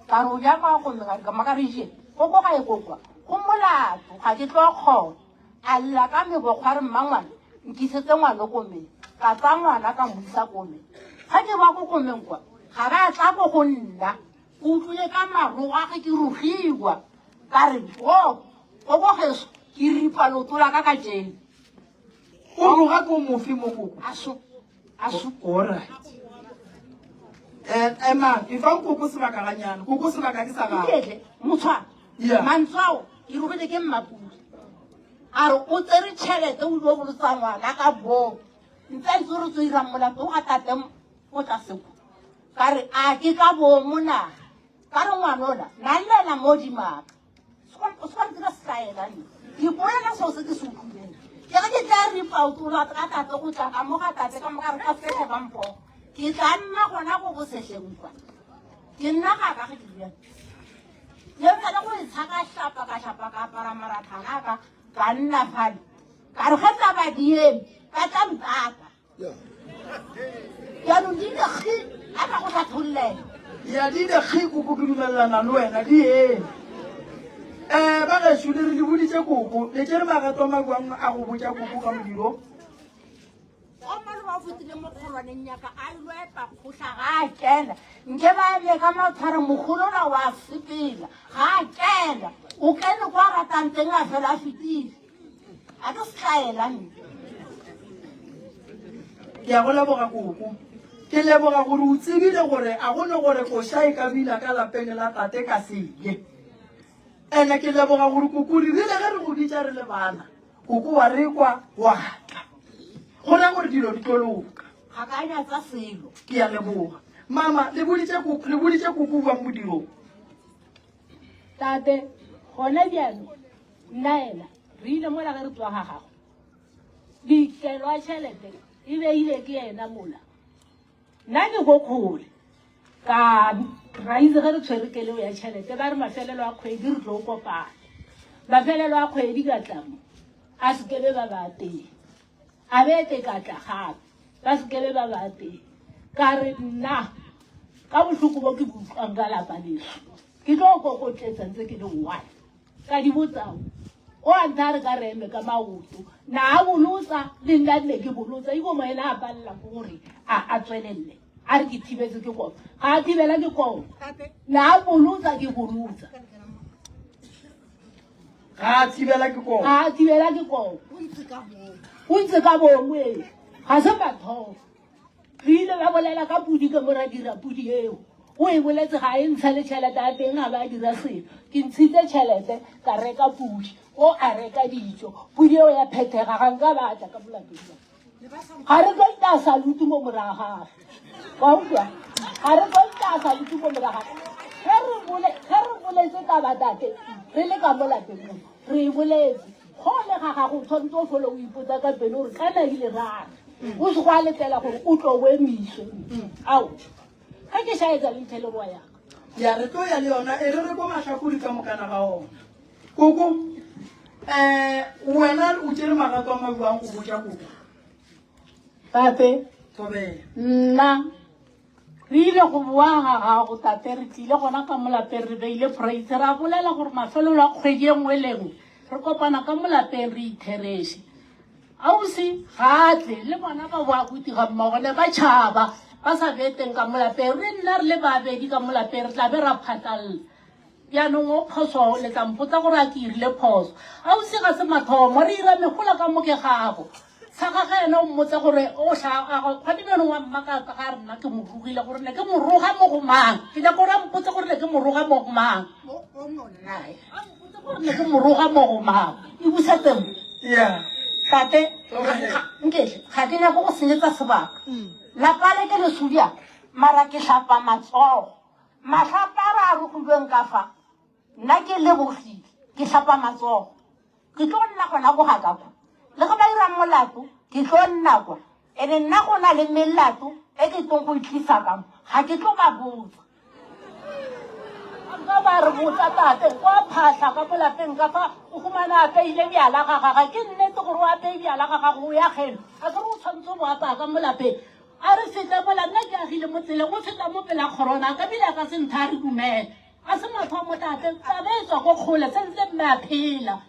Ka re o nyaka a komeng, a re ka maka re je, ko ko gae ko kwa, go molato, ga ke tlo kgona. A lla ka megokgo a re, Mmangwana, nkisetse ngwana komeng. Ka tsaya ngwana ka mo isa komeng. Ge ke boa ko komeng kwa, ga ba tla ko go nna. Ke utlwile ka marogo a ge ke rogiwa. Ka re, O, koko geso, ke ripa leoto la ka ka tšeno. O roga ko mofe mo koko? Aso, aso. Alright. Eh, emang, efang koko sebaka ganyane. Koko sebaka ke sa gago. Iketle, motshwana. Yeah. Mantswe ao ke rogile ke mmapula. A re o tsere tšhelete o ile bolotsa ngwana ka boo. Ntse ntse re tso irang molato o ga tate o tla seko. Ka re a ke ka boomo na. Ka re ngwana ola na llela mo dimaka. O se ka ntira setlaela nna. Ke bolela seo se ke se utlwileng. Ke re ke tla ripa o tlola ka tate go tla ka mo ga tate ka mo ka re ka sehle ba mpho. Ke tla nna gona go go sehleng kwa. Ke nna ga ka ge ke dira. Le fela go e tshaka hlapa ka hlapa ka apara marathana a ka ka nna fale. Ka re ge taba di eme ka tla mpaka. Jaanong di ile kgi a ka go hlathollela. Ya di ile kgi koko ke dumelelana le wena di eme. Um ba gešo le re le boditše koko le tšere magato a mabjang a go botša koko ka modiro. O maloba o fetile mo kgorwaneng ya ka a ilo epa kgohla ga a kena nke ba eme ka maotshware mogolola wa sepela ga a kena o kene kwa ratang teng a fela a fetile a ke setlaela nne. Ke a go leboga koko. Ke leboga gore o tsebile gore a go ne gore koša e ka bina ka lapeng la tate ka se ye. Ene ke leboga gore koko re rile ge re go bitša re le bana, koko wa re kwa wa tla. Go ra gore dilo di tlo loka. Ga ka nyatsa selo. Ke a leboga. Mama, le boditše koko, le boditše koko bjang modirong? Tate, gona bjalo, nna ena, re ile mola ge re tsoga ga gago. Dikelo a tšhelete e beile ke yena mola. Nna ke ko kgole. Ka ra itse ge re tshwere keleo ya tšhelete ba re mafelelo a kgwedi re tlo kopana. Mafelelo a kgwedi ka tla mo, a se kebe ba ba teng. A bete ka tla gape, ba se kebe ba ba teng. Ka re nna ka bohloko bo ke bo utlwang ka lapa leso, ke tlo kokotletsa ntse ke le one. Ka di botsa o a ntha re ka re eme ka maoto. Na a bolotsa le nna nne ke bolotsa iko mo ena a palela ke gore a a tswelelle. A re ke thibetse ke koma. Ga a thibela ke koma. Na a bolotsa ke bolotsa. Ga a thibela ke koma. Ga a thibela ke koma. O ntse ka bomo ee. Ga se mathomo. Re ile ba bolela ka pudi ka mo ra dira pudi eo. O e boletse ga e ntsha le tšhelete ya teng ga ba dira selo. Ke ntshitse tšhelete ka reka pudi. O a reka dijo. Pudi eo ya phethega ga nka ba tla ka molapeng wa. Ga re tlo ita salutu mo morago ga gage. Wa utlwa? Ga re tlo ita salutu mo morago ga gage. Ge re bole ge re boletse taba tate re le ka mo lapeng mo re e boletse. Gole ga gago o tshwanetse o fole o ipotsa ka pelo gore kana ile ra re. O se go a letela gore o tlo o emiswe. Ao. Ge ke šaetsa le ntlheleroa yaka. Ya re tlo ya le yona e re re ko mahlakodi ka mokana ga ona. Koko, eh wena o tšere magato a mabjang go botša koko? Tate, Thobela. nna re ile go boa ga gago tate, re tlile gona ka molapeng re beile praise, ra bolela gore mafelelo a kgwedi e nngwe le nngwe re kopana ka molapeng re ithereše. Ausi ga a tle le bona ba boa buti ga mmago ne ba tšhaba ba sa be teng ka molapeng, re nna re le babedi ka molapeng re tla be ra phatlalela. Bjanong o phoso le tla mpotsa gore a ke irile phoso. Ausi ga se mathomo re ira megola ka moke gago. Sa gage yena o mmotsa gore o hla a gone bjanong wa mmakatsa ga a re nna ke mo rogile gore ne ke mo roga mo go mang. Ke nyaka gore a mpotse gore ne ke mo roga mo go mang. A mpotse gore ne ke mo roga mo go mang. E busa temo. Yeah. Tate, nkehle, ga ke nyake go senyetsa sebaka. Lapa le ke lesubja, mara ke hlapa matsogo. Mahlapa a re a rogilweng ka fa, nna ke lebogile, ke hlapa matsogo. Ke tlo nna gona ko ga ka kwa. Le ge ba ira molato, ke tlo nna kwa. Ene nna go na le melato e ke tlong go e tlisa ka mo, ga ke tlo ba botsa. Nka ba re botsa tate, kwa phahla ka mo lapeng ka fa, o humana a apeile bjala ga gagwe. Ke nnete gore o apeye bjala ga gago, o ya geno. A ke re o tshwanetse o bo apaya ka mo lapeng. A re feta mola nna ke agile mo tseleng, o feta mo pela kgorona, a ka bile a ka se ntha a re dumela. A se mathomo tate, taba e tswa ko kgole, sentse mme a phela.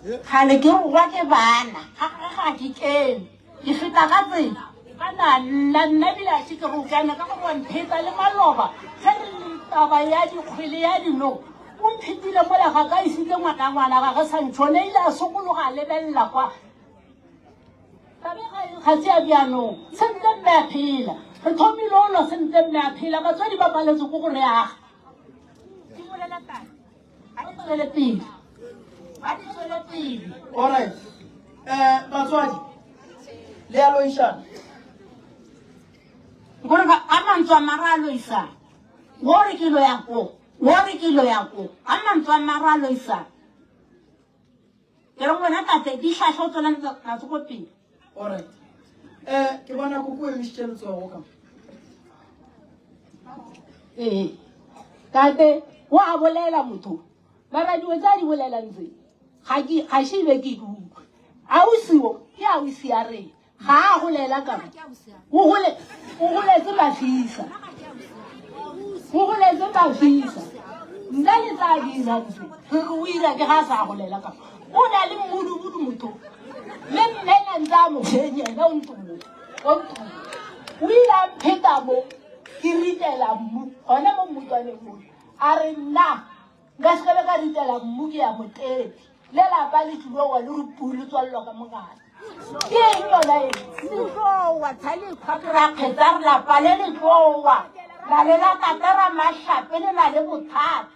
Kgale ke rogwa ke bana, ga ga ke kene, ke feta ka tsela. Kana nna nna bile a se ke re o kene ka gore wa mpheta le maloba ge re le taba ya dikgwele ya dino o mphetile mola ga ka isitse ngwana ngwana ga ge sa ntšhone ile a sokologa a lebelela kwa Tabe ga se ya bjanong. Sentse mme a phela. Re thomile o lwa sentse mme a phela. Batswadi ba paletse ko go re aga. Ke bolela taba. Ba di tswele pele. Ba di tswele pele. All right. Eh batswadi le a loišana. Gore ka a mantswe a mara a loisana. Wo re ke lo ya ko. Wo re ke lo ya ko. A mantswe a mara a loisana. Ke re wena tate di hlahla o tswela natso ko pele. Alright. Eh ke bona koko emišitše letsogo ka. Ee. Tate o a bolela motho. Mara dilo tse a di bolelang tse ga ke ga še be ke di utlwe. Ausi o ke ausi ya reng? Ga a golela ka mo. O gole o goletse mafisa. O goletse mafisa. Nna le tsa dira ntse. Re re o ira ke ga a sa golela ka mo. O na le mmudubudu motho. Le mme na ntse a mo fenya ena o ntse mo. O ntse mo. O ile a mpheta mo ke ritela mmu gona mo mmutwaneng mo. A re nna nka se ka be ka ritela mmu ke ya motepi. Le lapa le tlilo wa le re pu le tswalelwa ka mogala. Ke eng yona e? Letlowa tshalekhwa ke ra kgetsa re lapa le letlowa la le la tate ra mašape le na le bothata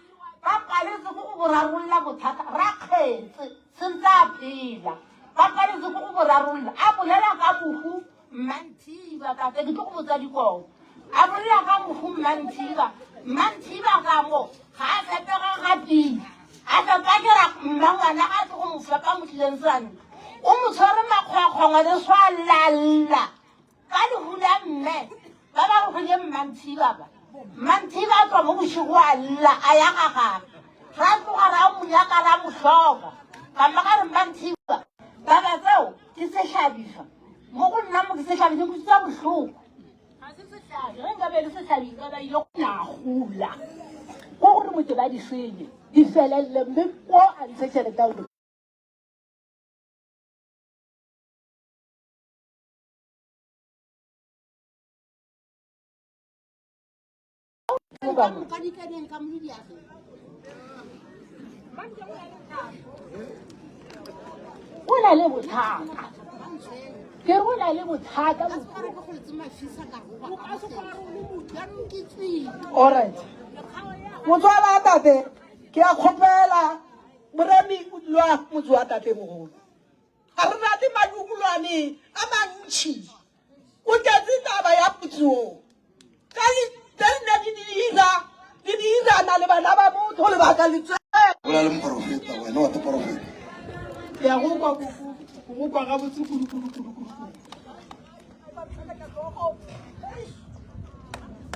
ba paletse ke go bo rarolla bothata ra kgetse sentse a phela ba paletse ke go bo rarolla a bolela ka mohu mmanthiba tate ke tlo go botsa dikobo a bolela ka mohu mmanthiba mmanthiba ka mo ga a fepega ga pila a fepa ke ra mma ngwana ga a tlo go mo fepa mo tlileng santlo o mo tshwere makgwakgwa ngwane swa lalla ka lehu la mme ba ba gogile mmanthiba ba mmanthiba a tswa mo bošego a lla a ya ga gage ra tloga ra mo nyaka ra mo hloka ka mma ka re mmanthiba taba tseo ke sehlabišwa mo go nna mo ke sehlabi ke kutswa bohloko Ga se sehlabi ge nka be e le sehlabi nka ba ile na gola ko gore motse ba di senye di felelele mme ko a ntshe tšhelete ya Go na le bothata. Ke re go na le bothata. Alright. Motswala tate, ke a kgopela moremi o dula motse wa tate mogolo. Ga re rate madukulwane a mantši. O tšetše taba ya motse wo. Ka le nna di dira, di dirana le bana ba motho lebaka le tse. O na le moporofeta, wena wa te porofeta. Ke a go kwa koko, go kwa gabotse kudu kudu kudu kudu.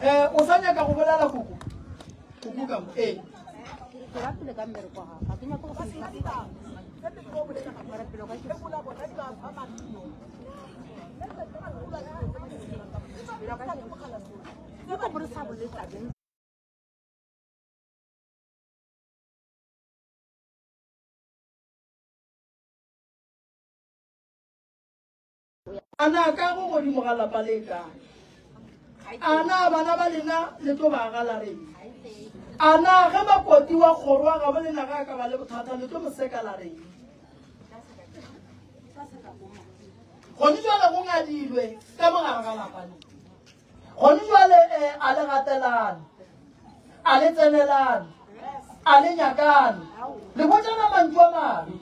Eh, o sa nyaka go bolela koko? Koko ka mo, ee. A na ka go godimo ga lapa le kae? A na bana ba lena le tlo ba aga la reng? A na ge makoti wa kgoro wa gabo lena ga a ka ba le bothata le tlo mo seka la reng? Gone jwale go ngadilwe ka mogare ga lapa le. Gone jwale um a le gatelane, a le tsenelane, a le nyakane, le botšana mantšu a mabe.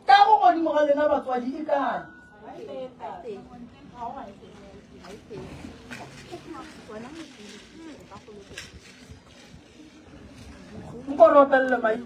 Ka go godimo ga lena batswadi e kae? Nko re opelele mai.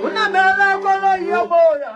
O namela koloi ya moya.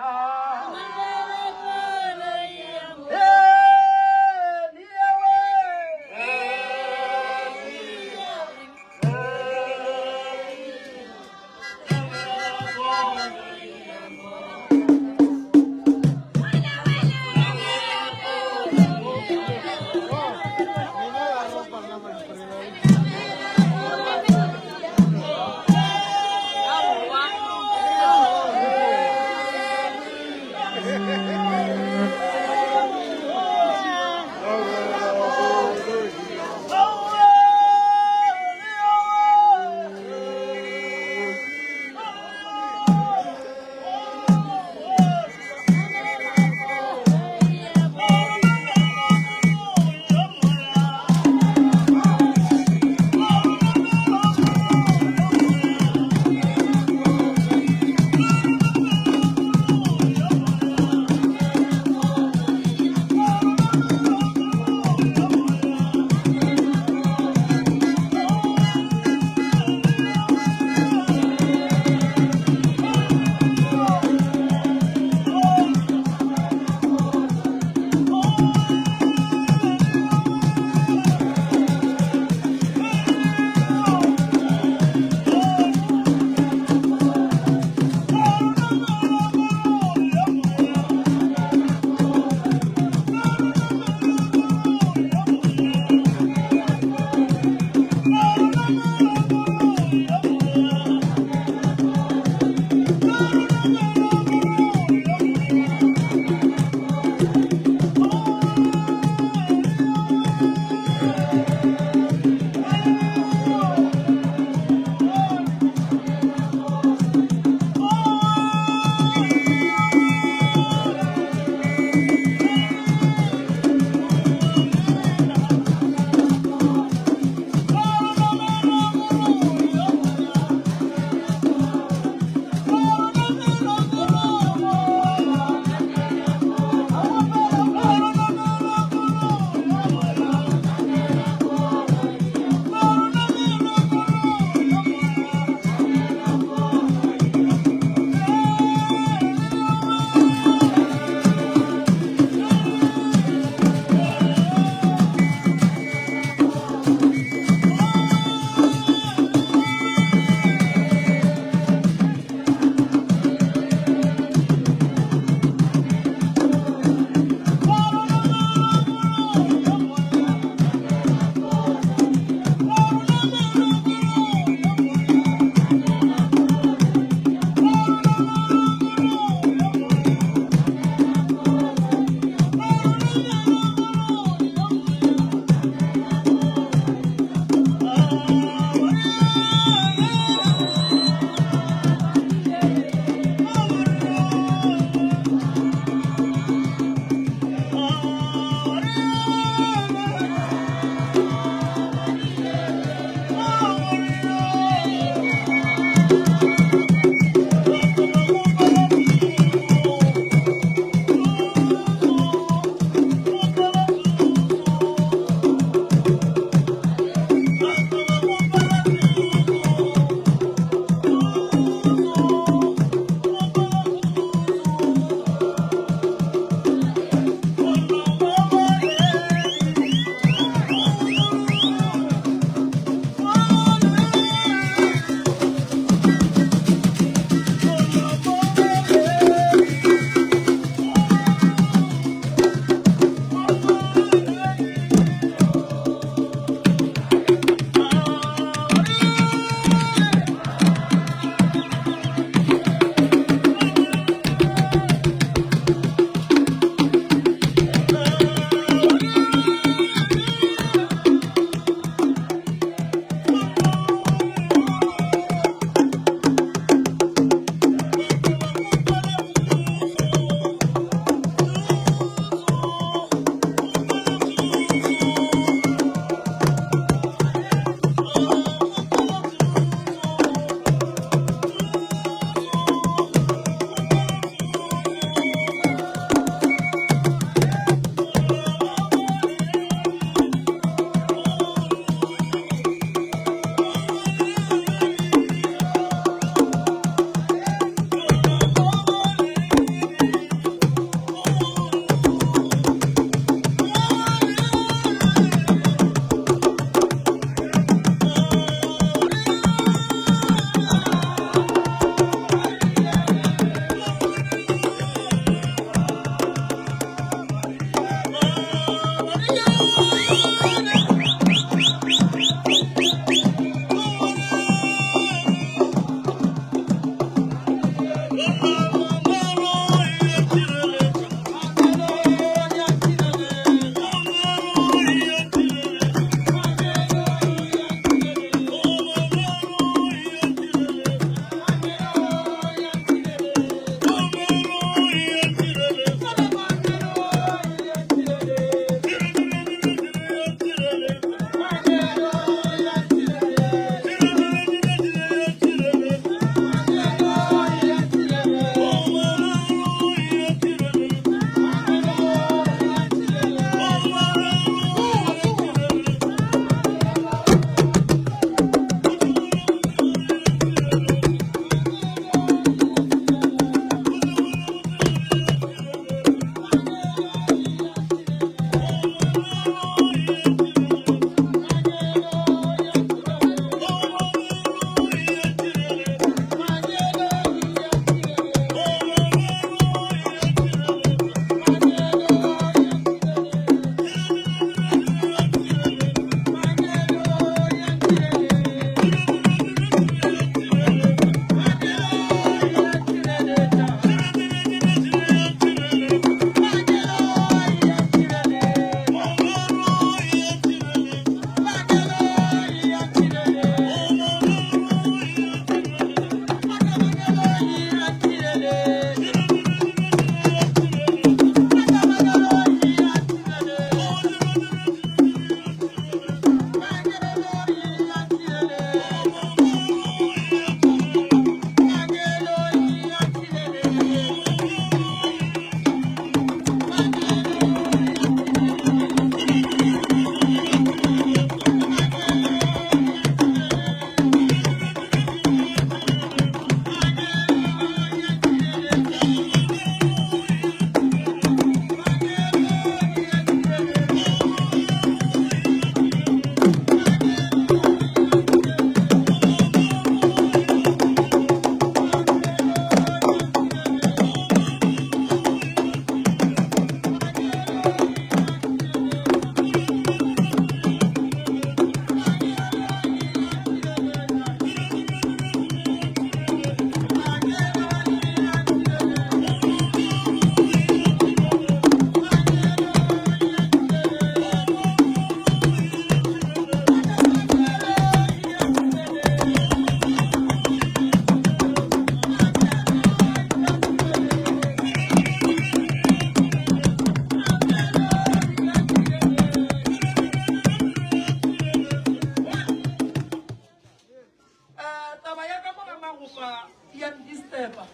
tepa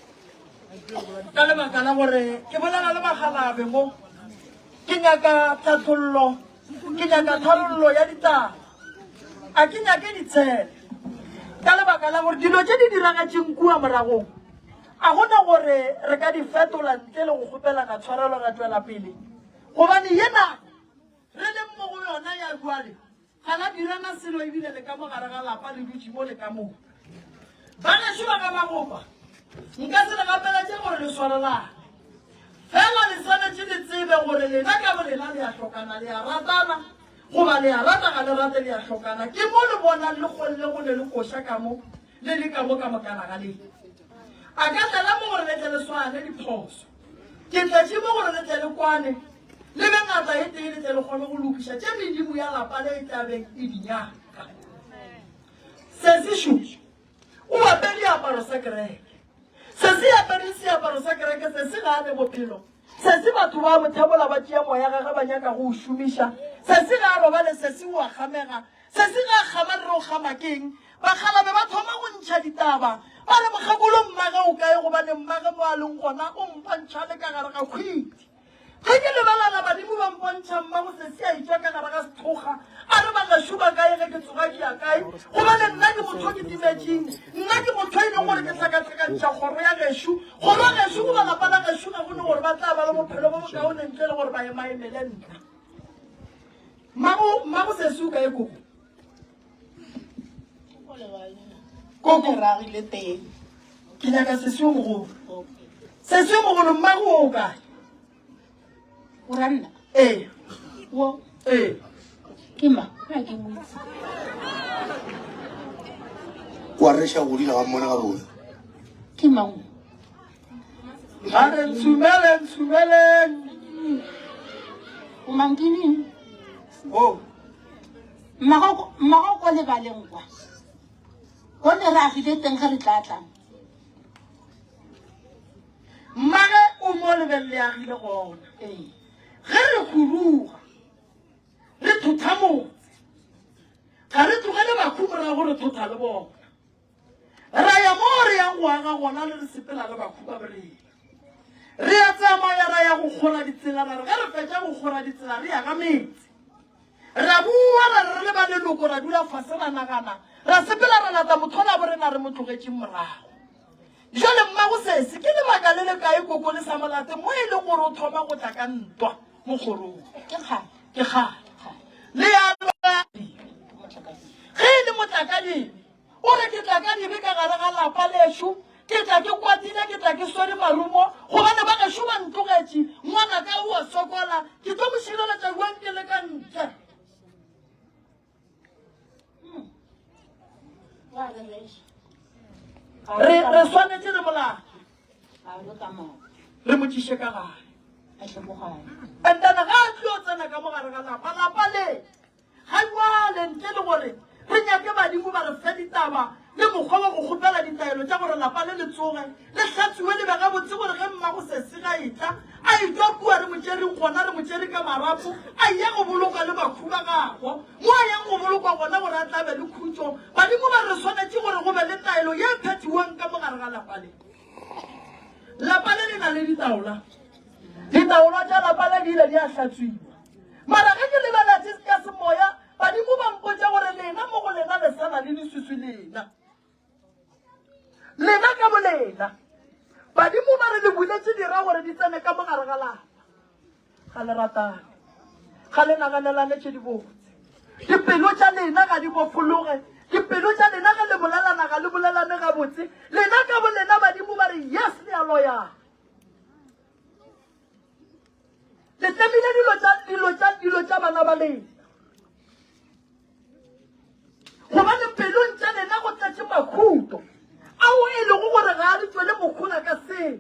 ka lebaka la gore ke bolela le bagalabe mo ke nyaka tlhathollo ke nyaka tharollo ya ditaba a ke nyake ditshele ka lebaka la gore dilo tše di diragatšeng kua moragong a gona gore re ka di fetola ntle le go kgopelana tshwarelo ra tšwela pele gobane yena re leng mo go yona ya jwale Ga la dirana selo ebile le ka mo gare ga lapa le dutše mo le ka mo. Bagešo ba ga Magopa, nka se le gapeletše gore le swarelane. Fela le swanetše le tsebe gore lena ka bolena le a hlokana, le a ratana, goba le a rata ga le rate le a hlokana. Ke mo le bonang le kgonne go ne le koša ka mo le le ka mo ka mokana ga lena. A ka tlela mo gore le tle le swane diphoso. Ke tletše mo gore le tle le kwane, le be ngata e tee, le tle le kgone go lokiša tše medimo ya lapa le e tla beng e di nyaka. Sesi šo o apere diaparo sa kereke. Sesi apere seaparo sa kereke, sesi ga a ne bophelo. Sesi batho ba mo thebola ba tšea moya gage ba nyaka go o šomiša. Sesi ga a robale, sesi o a kgamega. Sesi ga a kgama re re o kgama keng? Bakgalabe ba thoma go ntšha ditaba ba re mokgekolo mmage o kae gobane mmage mo a leng gona o mpontšha le ka gare ga khwiti. Ge ke lebelala badimo ba mpontšha mmago sesi a etšwa ka gare ga sethokga a re bagašu ba kae ge ke tsoga ke ya kae gobane nna ke motho ke timetšeng nna ke motho e leng gore ke hlakahlakantšha kgoro ya gešo kgoro ya gešo goba lapa la gešo ga go ne gore ba tla ba le bophelo bo bokaone ntle le gore ba emaemele nna. Mmago mmago sesi o kae koko? Koko ragile teng. Ke nyaka sesi o mogolo. Sesi o mogolo mmago o kae? O ra nna? Ee. Wo? Ee. Ke ma? Ga ke mo itse. Wa reša godile ga mmone gabotse. Ke mang? A re ntshumeleng ntshumeleng. O mang ke neng? O. Mmago mmago ko lebaleng kwa. Ko ne re agile teng ge re tla tlang. Mmage o mo lebeng le agile gona. Ee. Ge re khuruga re thotha motse. Ga re tlogele bakhu morago re thotha le bona. Ra ya mo re yang go aga gona le re sepela le bakhu ba borena. Re a tsamaya ra ya go kgora ditsela ra re ge re fetša go kgora ditsela re ya ga metse. Ra bua ra re re le ba leloko ra dula fase ra nagana ra sepela ra lata motho la borena re mo tlogetšeng morago. Jale mmago sesi ke lebaka le le kae koko le sa molate mo e leng gore o thoma go tla ka ntwa mo kgorong. Ke kgale. Ke kgale. Le ya ge e le motlakadibe O re, Ke tla ka dibe ka gare ga lapa lešo, ke tla ke kwatile, ke tla ke swere marumo, gobane ba gešo ba ntlogetše, ngwanaka o a sokola, ke tlo mo šireletša bjang ke le ka ntle? Re, re swanetše re molate, re mo tšiše ka gare. And then ga a tlo tsena ka mo gare ga lapa, lapa le Ga bjale, ntle le gore re nyake badimo ba re fe ditaba le mokgwa wa go kgopela ditaelo tša gore lapa le le tsoge le hlatsuwe le be gabotse gore ge mmago Sesi ga etla a etšwa kua re mo tšereng gona re mo tšere ka marapo a eya go bolokwa le bakhu ba gagwe mo a yang go bolokwa gona gore a tla be le khutšo. Badimo ba re re swanetše gore go be le taelo ye e phethiwang ka mo gare ga lapa le. Lapa le le na le ditaola. Ditaola tša lapa le di ile di a hlatswiwa. Mara ge ke lebeletše ka semoya, badimo ba mpotša gore lena mo go lena le sa na le leswiswi lena. Lena ka bolena. Badimo ba re le buletše dira gore di tsene ka mo gare ga lapa. Ga le ratane. Ga le naganelane tše dibotse. Dipelo tša lena ga di bofologe. Dipelo tša lena ge le bolelana ga le bolelane gabotse. Lena ka bolena badimo ba re yes le a loyana. Le tlemile dilo tša dilo tša dilo tša bana ba lena. Gobane pelong tša lena go tletše makhuto ao e lego gore ga a le tšwele mohola ka selo.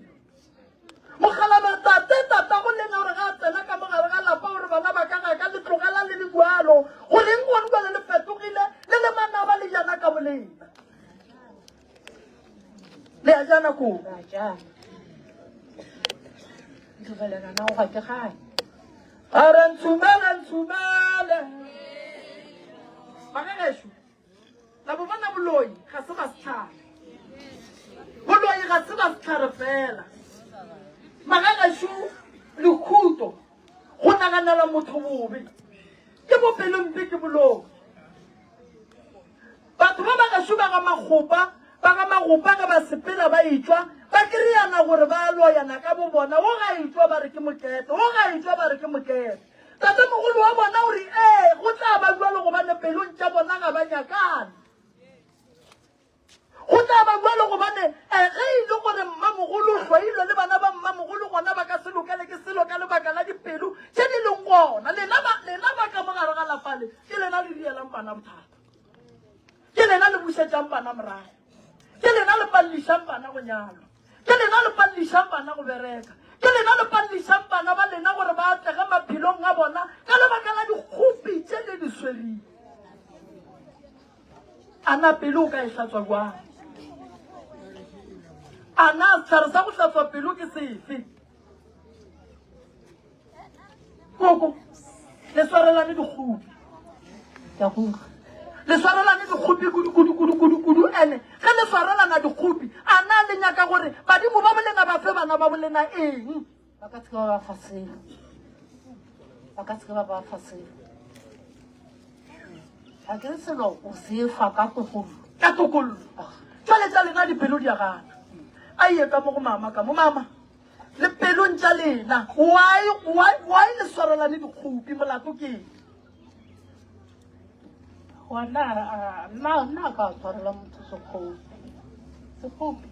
Mokgalabje tate tatago lena gore ga a tsena ka mogare ga lapa gore bana ba ka ga ka le tlogela le le bjalo. Goreng gone jale le fetogile le le manaba le jana ka bolena. Le a jana koo. A re ntshumele ntshumele. Bagagešo, la bo bona boloi ga se ba setlhare. Boloi ga se ba sehlare fela. Magagešo lekhuto, go naganela motho bobe, ke bopelompe, ke boloi. Batho ba ba gešo ba ga Makgopa, ba ga Magopa ge ba sepela ba etšwa, ba kereyana gore ba a loyana ka bobona, wo ga etšwa ba re ke mokete, wo ga etšwa ba re ke mokete. Tatemogolo wa bona o re, Ee, go tla ba bjalo gobane pelong tša bona ga ba nyakane. Go tla ba bjalo gobane eh, ge e le gore mmamogolo o hloilwe le bana ba mmamogolo gona ba ka se lokele ke selo ka lebaka la dipelo tše di leng gona. Lena ba, lena ba ka mo gare ga lapa le, ke lena le dielang bana bothata. Ke lena le bušetšang bana morago. Ke lena le pallišang bana go nyalwa. Ke lena le pallišang bana go bereka. Ke lena le pallišang bana ba lena gore ba atlege maphelong a bona ka lebaka la dikgopi tše le di swereng. A na pelo o ka e hlatswa bjang? A na sehlare sa go hlatswa pelo ke sefe? Koko, le swarelane dikgopi. Ke a go utlwa. Le swarelane dikgopi kudu kudu kudu kudu kudu ene ge le swarelana dikgopi a na le nyaka gore badimo ba bolena ba fe bana ba bolena eng? Ba ka se ke ba ba fa selo. Ba ka se ke ba ba fa selo. Ga ke re selo o se fa ka tokollo. Ka tokollo. Jwale tša lena dipelo di a gana. A ye ka mo go mama ka mo mama. Le pelong tša lena. Why why why le swarelane dikgopi molato ke eng? Gona nna nna ka tshwarela motho sekgopi. Sekgopi.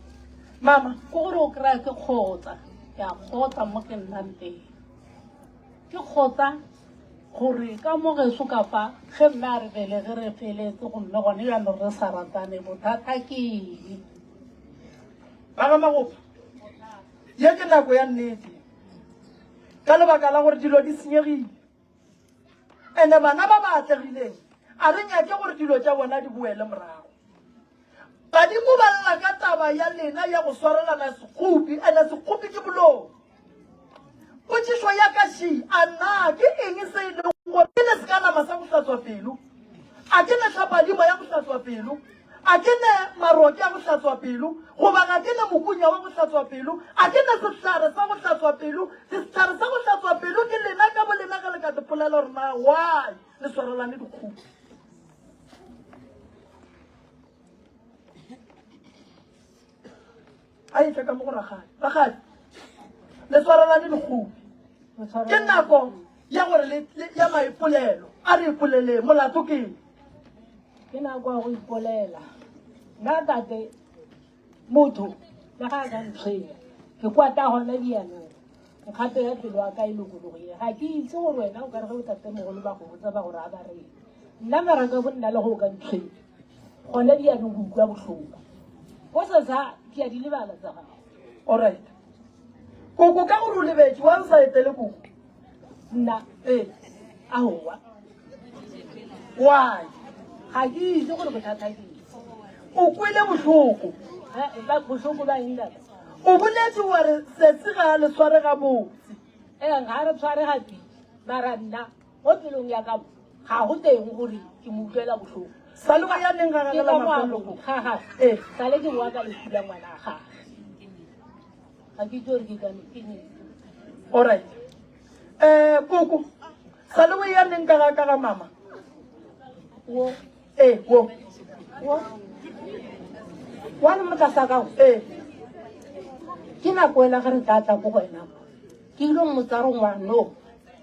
Mama, Ke gore o kry-a ke kgotsa. Ke a kgotsa mo ke nnang teng. Ke kgotsa gore ka mo geso ka fa ge mme a re belege re feletse gomme gone jaanong re sa ratane bothata ke eng? Ba ga Magopa, ye ke nako ya nnete ka lebaka la gore dilo di senyegile ene bana ba ba atlegileng a re nyake gore dilo tša bona di boele morago. Badimo ba lla ka taba ya lena ya go swarelana sekgopi ene sekgopi ke boloi. Potšišo ya ka še, a na ke eng se e lego gore ke ne sekanama sa go hlatswa pelo? A ke ne hlapadimo ya go hlatswa pelo? A ke ne maroke a go hlatswa pelo? Goba ga ke ne mokunya wa go hlatswa pelo? A ke ne sehlare sa go hlatswa pelo? Sehlare sa go hlatswa pelo ke lena ka bolena ge le ka tepolela gore na why le swarelane dikgopi. A etla ka mo go rakgadi. Rakgadi, le swarelane dikgopi. Ke nako ya gore le, le, ya maipolelo. A re ipoleleng, molato ke eng? Ke nako ya go ipolela. Nna tate, motho le ga a ka ntshwenya, ke kwata gona dianong. Nkgato ya pelo ya ka e lokologile. Ga ke itse gore wena o ka re ge botatemogolo ba go botsa ba go raya ba reng. Nna mara ka bo nna le go o ka ntshwenya. Gona dianong ke utlwa bohloko. Go sesa ke a di lebala tsa gago. Alright. Koko ka gore o lebetše, wa o sa etele koko? Nna? Ee. Aowa. Why? Ga ke itse gore bothata ke eng. O kwele bohloko. Bohloko ba eng tata? O boletše wa re sesi ga a le sware gabotse. Ee, ga a re tshware gape. Mara nna mo pelong ya ka mo ga go teng gore ke mo utlwela bohloko. Sale wa ya neng ga Ke gagwe ka la mo a mafelelo go ga gagwe. Ee. Sale ke boa ka lehu la ngwana wa gagwe. Ga ke itse gore ke ka ke eng. Alright. Eh, koko, sale o ya neng ka ga ka ga mama? Wo. Ee, wo. Wo. Wa le motlasa ka wo? Ee. Ke nako ela ge re tla tla ko go wena mo. Ke ile mmotsa re ngwano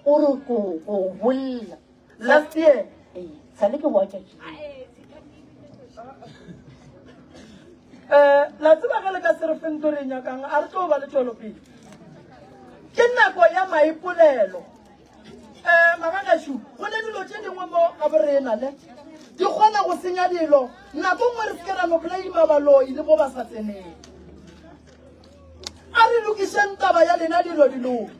o re ko go bolla. Last year. Ee, sale ke boa tšatši leo. Eh, la tseba ge le ka se re fe nto re e nyakang, a re tlo ba le tšwelopele. Ke nako ya maipolelo. Eh, magagašu, go ne dilo tše dingwe mo ga borena ne di kgona go senya dilo. Nako nngwe re se ke ra no blame baloi le mo ba sa tseneng. A re lokišeng taba ya lena dilo di loke.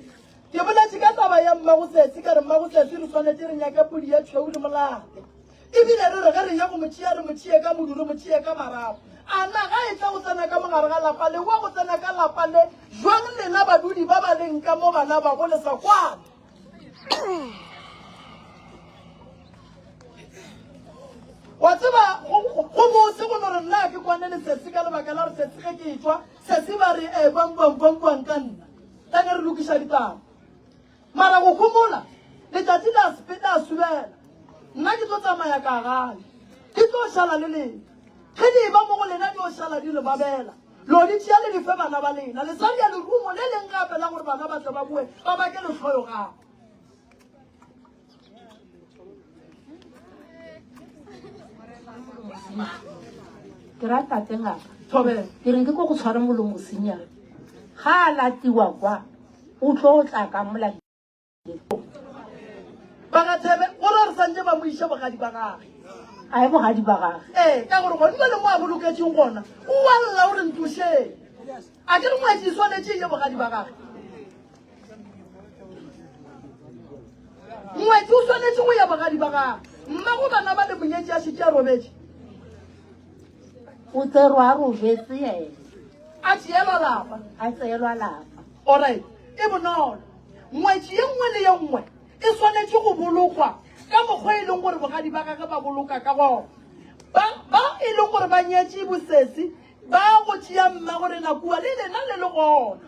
Ke boletše ka taba ya Mmagosesi ka re Mmagosesi re swanetše re nyake pudi ye tšhweu re mo late. Ebile re re ge re ya go mo tšea re mo tšee ka modu re mo tšee ka marapo. A na ga e tla go tsena ka mogare ga lapa le wa go tsena ka lapa le jwang lena badudi ba ba leng ka mo bana babo le sa kwane? Wa tseba, go, go bose go no re nna ke kwane le sesi ka lebaka la gore sesi ge ke etšwa, sesi ba re, eh, kwang, kwang, kwang, kwang ka nna. Tane re lokiša ditaba. Mara go homola, letšatši la spe, la subela. Nna ke tlo tsamaya ka gae. Ke tlo šala le lena. Ge di eba mo go lena di yo šala di le babela. Lo di tšea le di fe bana ba lena. Le sa dia lerumo le leng gape la gore bana ba tle ba boe ba bake lehloyo gape. Ke ra tate ngaka. Thobela. Ke reng ke ko go tshware molomo senyane. Ga a latiwa kwa, o tlo tla ka mola. Ba ga Thebe, go ra re santše ba mo iše bogadi ba gage. A ye bogadi ba gage. Ee, ka gore gone jwale mo a boloketšeng gona, o a lla o re ntlošeng. A ke re ngwetši e swanetše e ye bogadi ba gage. Ngwetši o swanetše go ya bogadi ba gage. Mmago bana ba le monyetši a šetše a robetše. O tserwa a robetse yena. A tšeelwa lapa. A tseelwa lapa. Alright, e bonolo. Ngwetši ye nngwe le ye nngwe e swanetše go bolokwa ka mokgwa e leng gore bogadi ba gage ba boloka ka gona. Ba, ba e leng gore ba nyetše bosesi ba go tšea mmago rena kua le lena le le gona.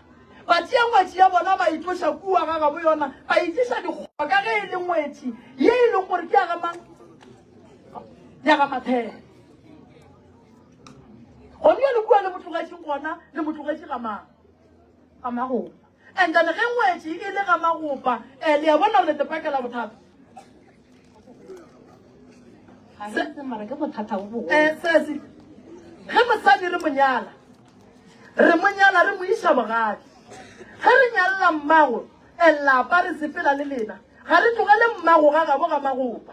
Ba tšea ngwetši ya bona ba e tloša kua ga gabo yona, ba e tliša dikgoba ka ge e le ngwetši ye e leng gore ke ya ga mang? Ya ga Mathebe. Gone bjale kua le mo tlogetšeng gona, le mo tlogetše ga mang? Ga Magopa. And then ge ngwetši e le ga Magopa, eh, le a bona gore le tepakela bothata. Ga ke tsebe, mara ke bothata bo bogolo. Eh, sesi, ge mosadi re mo nyala, re mo nyala re mo iša bogadi. Ge re nyalla mmago, eh, lapa re sepela le lena, ga re tlogele mmago ga gabo ga Magopa.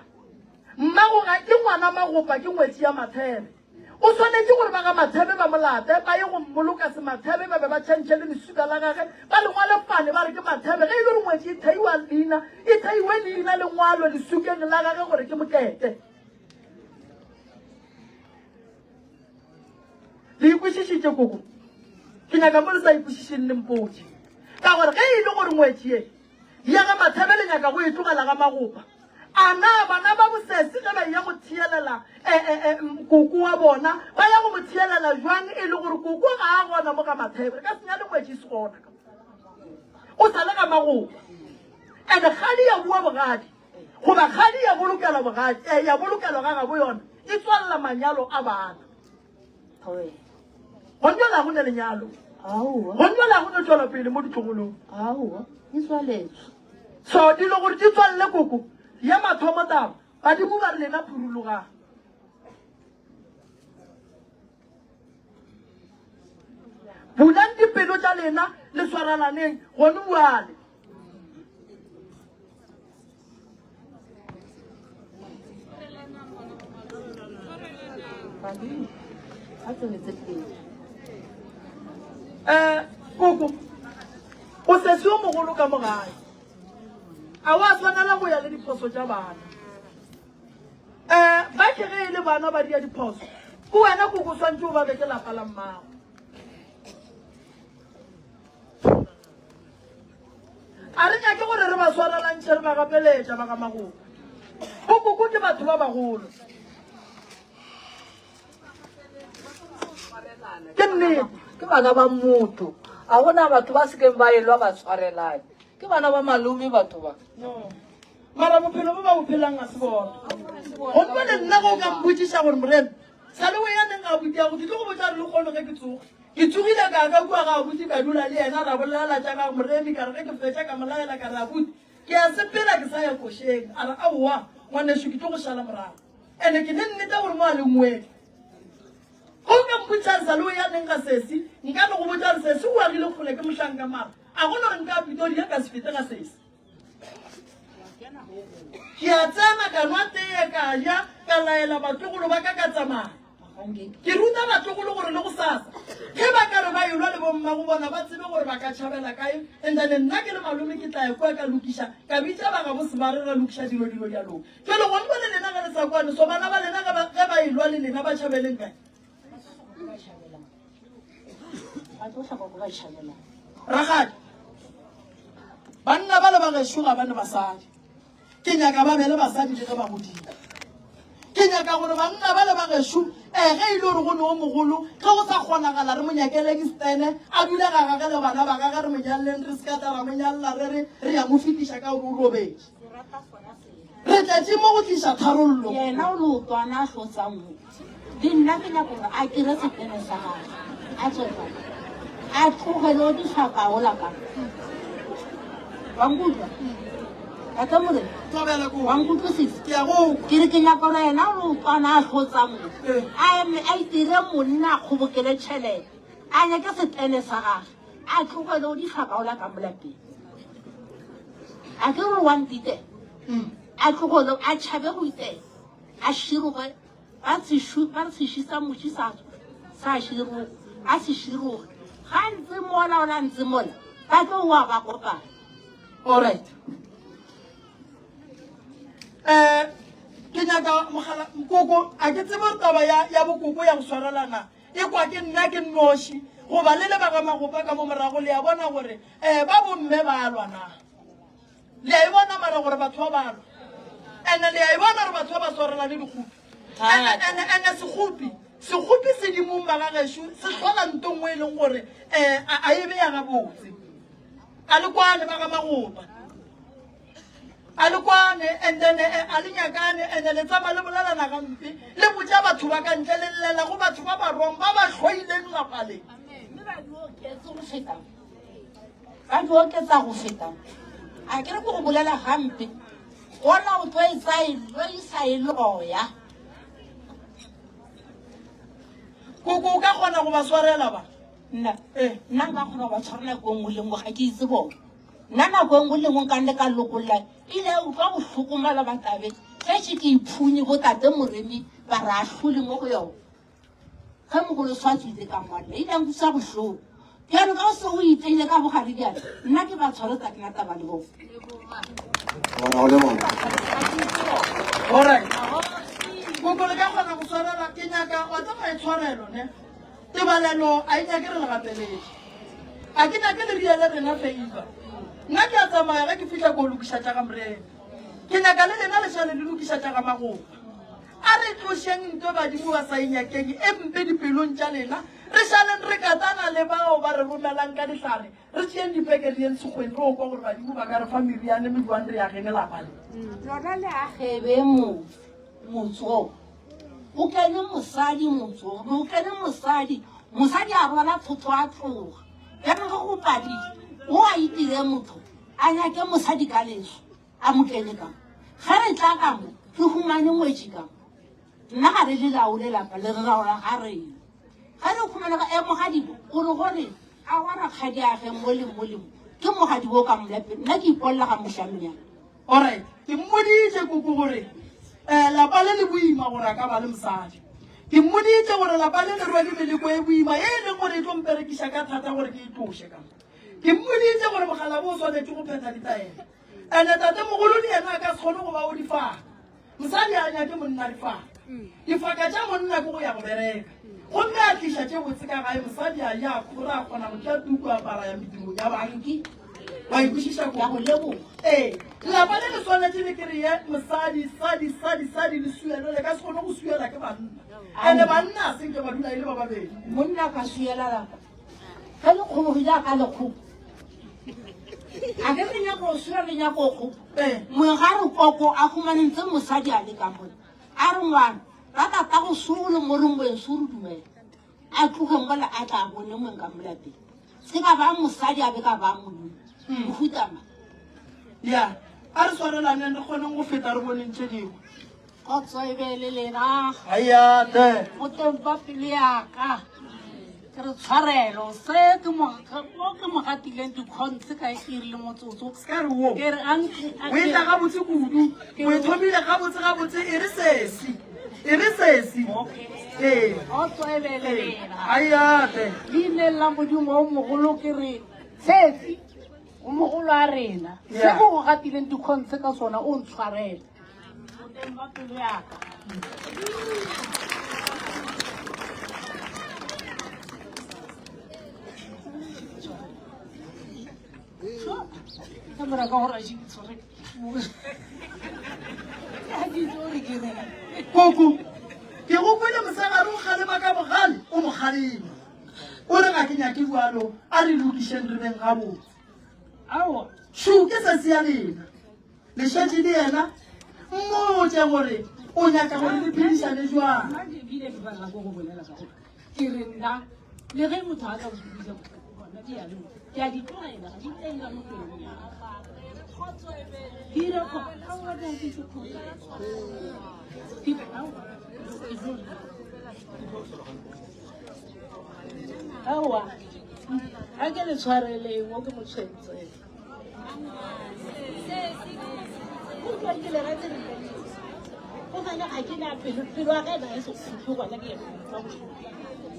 Mmago ga ke ngwana Magopa, ke ngwetši ya Mathebe. O swanetše gore ba ga Mathebe ba mo late, ba ye go mmoloka Semathebe, ba be ba tšhentšhe le leswika la gage, ba le ngwale fale ba re ke Mathebe. Ge e le gore ngwetši e theiwa leina, e theiwe leina le ngwalwe leswikeng la gage gore ke Mokete. Le ikwešišitše koko? Ke nyaka mo le sa ikwešišeng le mpotše. Ka gore ge e le gore ngwetši ye ya ga Mathebe le nyaka go e tlogela ga Magopa, A na bana ba bosesi ge ba eya go theelela e, e, e, koko wa bona, ba ya go mo theelela jwang e le gore koko ga a gona mo ga Mathebe? Re ka senya le ngwetši se gona ka o sa le ga Magopa. And kgadi ya bua bogadi goba kgadi ya bolokelwa bogadi, eh, ya bolokelwa ga gabo yona e tswalela manyalo a bana. Gone bjale ga go ne lenyalo. Gone bjale ga go ne tšwela pele mo ditlogolong. Aowa, e tswaletswe. So dilo gore di tswalele koko ya mathomo taba, badimo ba re lena phurulugang. Bulang dipelo tša lena le swaralaneng gone bjale. Eh, koko o sesi o mogolo ka mo gae a wa tshwanela go ya le diphoso tša bana um ba ke ge e le bana ba dia diphoso ke wena koko swantse o ba beke lapa la mmago A re nyake gore re ba swarelantšhe re ba gapeletša ba ga Magopa. Bokoko ke batho ba bagolo. Ke nnete. Ke bana ba motho. A gona batho ba sekeng ba elwa ba tshwarelane. Ke bana ba malome batho ba. No. Mara bophelo bo ba bo phelang ga se bona. Gomme le nna go ka mpotšiša gore morena sa le o ya neng ga abuti yago ke tlo go botša re le kgono ge ke tsoga. Ke tsogile ka ka kua ga abuti ka dula le yena ra bolela tša ga Moremi ka re ge ke fetša ka mo laela ka re abuti ke a sepela ke sa ya košeng a re aowa ngwanešu ke tlo go šala morago ene ke ne nnete gore mo a leng wele go ka mpotša re sa le o ya neng ga sesi nka no go botša re sesi o agile kgole ke mohlanka mara a gona gore nka Pretoria ka se fete ga sesi ke a tsena ka nwa teye ka ja ka laela batlogolo ba ka ka tsamaya Ke ruta batlogolo gore le gosasa ge ba ka re ba elwa le bommago bona ba tsebe gore ba ka tšhabela kae and then nna ke le malome ke tla ya kua ka lokiša ka bitša ba gabo sebare ra lokiša dilo dilo di a loka. Jwale gone bjale lena ge le sa kwane so bana ba lena ge ba ge ba elwa le lena ba tšhabeleng kae? Rakgadi, banna ba le ba gešo ga ba ne basadi. Ke nyaka ba be le basadi le ge ba godile. Ke. Ke nyaka gore banna bale ba gešo, eh, ge e le gore go ne o mogolo, ge go sa kgonagala re mo nyakeleng stene, a dule ga gage le bana ba gage, re mo nyalleng, re se ka tla ra mo nyalla re re re ya mo fetiša ka gore o robetše. Re tletše mo go tliša tharollo. Yena o leotwana a hlotsang mo. Le nna ke nyaka gore a kere setene sa gagwe, a tswe fa, a tlogele o dihlakaola ka. Wa nkutlwa? Tate Morena, Thobela ko. wa nkutlwisisa? Ke a go kwa. Ke re ke nyaka gore yena o leotwana a hlotsang mo, Eh. a eme a itire monna a kgobokele tšhelete, a nyake setene sa gagwe, a tlogele o dihlakaola ka mo lapeng. A ke re wa ntitela? A tlogele a tšhabe go itela, a široge. Ba se šu, ba re seši sa muši sa sa široga, a se široge. Ga ntse mola ola ntse mola, ba tlo wa ba kopana. All right. Eh, ke nyaka mogala nkoko, a ke tsebe gore taba ya ya bokoko ya go swarelana e kwa ke nna ke nnoši goba le le ba ga magopa ka mo morago le ya bona gore eh ba bomme ba lwa na. Le a e bona mara gore batho ba ba lwa. Ene le a e bona gore batho ba ba swarela le dikgopi. Ene ene ene sekgopi, sekgopi sedimong ba ga gešo se hlola nto nngwe e leng gore eh a a e be ya gabotse. A le kwane ba ga magopa. A le kwane and then eh, a le nyakane ene le tsamaya le bolelana gampe le botša batho ba ka ntle le llela go batho ba ba wrong ba ba hloileng lapa le. Mme ba di oketse go feta. Ba di oketsa go feta. A ke re ke go bolela gampe. Gona o tlo e tsaya lo isa e loya. Koko o ka kgona go ba swarela ba? Nna Eh. nna nka kgona go ba tshwara nako e nngwe le nngwe ga ke itse bona. Nna nako e nngwe le nngwe nka nne ka lokolla ile ya utlwa bohloko maloba tabeng ge ke iphunye bo tate Moremi ba re ahlole mo go yona. Ge mogolo swa tswile ka ngwanna, ile a nkusa bohloko. Bjalo ka o se o iteile ka bogare bjale, nna ke ba tshwaretsa ke na taba le bona. Alright. Koko le ka kgona go tshwarela ke nyaka wa tseba e tshwarelo ne. Tebalelo a e nyake re le gapeletše. A ke nyake le riele rena favor. Nna ke a tsamaya ge ke fihla ko lokiša tša ga Morena. Ke nyaka le lena le šale le lokiša tša ga Magopa. A re tlošeng nto badimo ba sa e nyakeng e mpe dipelong tša lena, re šaleng re katana le bao ba re romelang ka dihlare, re tšeeng dipeke re yeng sekgweng re o kwa gore badimo ba ka re fa meriane meduang re ageng lapa le. Lona le agebe motse, motse o. O kene mosadi motse o, o kene mosadi, mosadi a rwala thotho a tloga. Bjalo ge go padile, o a itire motho, a nyake mosadi ka leso. A mo kene ka mo. Ge re tla ka mo, re humane ngwetši ka mo. Nna ga re le laole lapa le, re laola ga rena. Ge re humana ka, e mogadibo, o re gore a wa rakgadi a ge mo le mo le mo. Ke mogadibo o ka mo lapeng. Nna ke ipolla ga mošamnyana. Alright, ke mmoditše koko gore um lapa le le boima gore a ka ba le mosadi. Ke mmoditše gore lapa le le rwele meleko e boima e e leng gore e tlo mperekiša ka thata gore ke e tloše ka mo. Ke mmoditše gore mokgalabo o swanetše go phetha ditaelo. Ene tatemogolo le yena a ka se kgone go ba o difaka. Mosadi a nyake monna difaka. Difaka tša monna ke go ya go bereka. Gomme a tliša tše botse ka gae, mosadi a ya khora a kgona go tšea tuku a apara ya medirong ya banki. Wa e kwešiša Ke a go leboga. Ee, lapa le le swanetše le kry-e mosadi, sadi, sadi, sadi le suelwe, le ka se kgone go suela ke banna. Ene banna a senke ba dula e le ba babedi. Monna a ka suela lapa. Ge le kgobogile a ka le kgopo. A ke re nyako o sula re nyako o kgopo. Moeng ga re koko a humane ntse mosadi a le ka mona. A re ngwana, ba tata go solo mo re moeng so re dumela. A tloge mola a tla bone moeng ka mo lapeng. Se ka ba mosadi a be ka ba monna. Mohuta mang? Ya, a re swarelaneng re kgoneng go feta re boneng tše dingwe. Kgotso e be le lena. Ayate. Go teng fa pelo ya ka. Ke re tshwarelo se ke mo o ke mo gatileng dikhontshe ka iri le motsotso. Ska re wo. Ke re a nke O e tla gabotse kudu. O e thomile gabotse gabotse e re sesi. E re sesi. Okay. Ee. Kgotso e be le lena. Ayate. Leineng la Modimo o mogolo ke re sesi o mogolo a rena. Se Yeah. ke go gatileng dikhontshe ka sona o ntshwarele. Boteng ba pelo ya ka. Ka morago ga gore a je ke tshwere. Koko, ke go kwele mosegare o kgalema ka bogale, o mo kgalema. O re ga ke nyake bjalo, a re lokišeng re beng gabotse. Aowa. Šu, ke sesi ya lena. Le šetše le yena, mmotše gore o nyaka gore le phedišane jwang. Nna ke bile ke palela ko go bolela ka gore ke re nna le ge motho a ka nkutlwisa bohloko gona bjalo ke a di tlogela ga di tsene ka mo pelong ya ka. Ke ile go aowa ke ke ke kgotso. Ke aowa ke tlo aowa ga ke le tshwareleng o ke mo tshwentseng.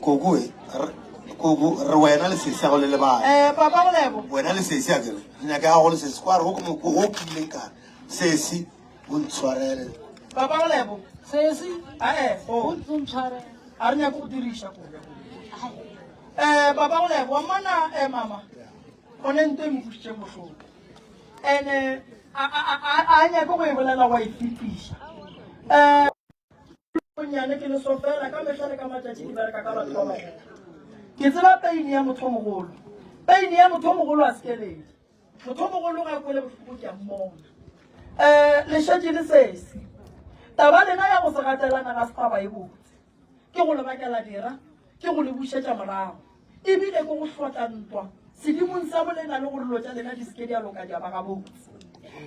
Koko e, re- koko re wena le sesi ya go le lebala. Eh, papa Bolebo. Wena le sesi a kere. Re nyaka ya go le sesi kwa re go go go kileng ka. Sesi o ntshwarele. Papa Bolebo. Sesi Ae, o o ntshwarele. a re nyake go diriša koko. Eh, papa Bolebo, wa mmona eh mama. Go ne nto e mo kwišitšeng bohloko. Ene a a a a nyake go e bolela wa e fetiša. Eh bonnyane ke leso fela ka mehla le ka matšatši ke bereka ka batho ba bagolo. Ke tseba pain ya motho o mogolo. Pain ya motho o mogolo a sekeledi. Motho o mogolo ga kwele bohloko ke a mmona. Eh le šetše le sesi. Taba lena ya go se gatelana ga se taba e botse. Ke go le bakela dira, ke go le bušetša morago, e bile ke go hlotla ntwa sedimong sa bolena le gore dilo tša lena di se ke di a loka di a ba gabotse.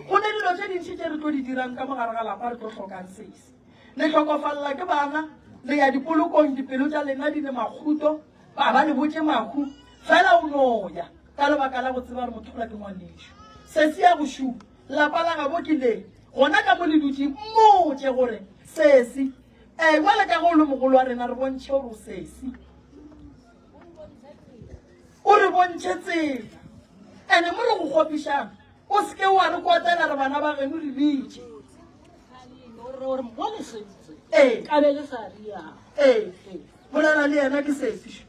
Go ne dilo tše dintši tše re tlo di dirang ka mo gare ga lapa re tlo hlokang sesi. Le hlokofalela ke bana, le ya dipolokong dipelo tša lena di le makhuto, ba ba le botše mahu, fela o no ya ka lebaka la go tseba gore motho ola ke ngwanešo. Sesi ya go šupa, lapa la gabo ke le, gona ka mo le dutšeng, mmotše gore sesi Ee, bjale ka ge o le mogolo wa rena, re bontšhe gore o sesi. O re bontšhe tsela. Ene mo re go kgopišang, o se ke wa re kwatela re bana ba geno re bitše. Ee. Ee. Bolela le yena ke sesi.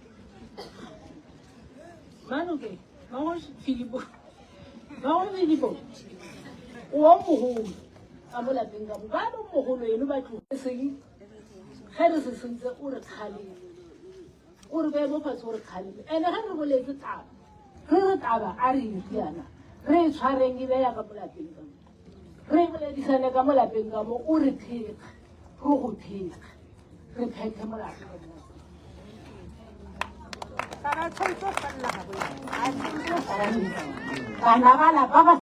Manoke, mago Filipo. Mago Filipo. O mogolo. Ka mo lapeng ka mo. Ba mo mogolo eno ba tlo seng ge re se sentse o re kgaleme. O re beye mo fatshe o re kgaleme. Ene ge re boletse taba, re re taba a re e riana. Re e tshwareng e beya ka mo lapeng ka mo. Re boledisane ka mo lapeng ka mo o re thekge. Re go thekge. Re phethe molato ka mo. Bana ba lapa ba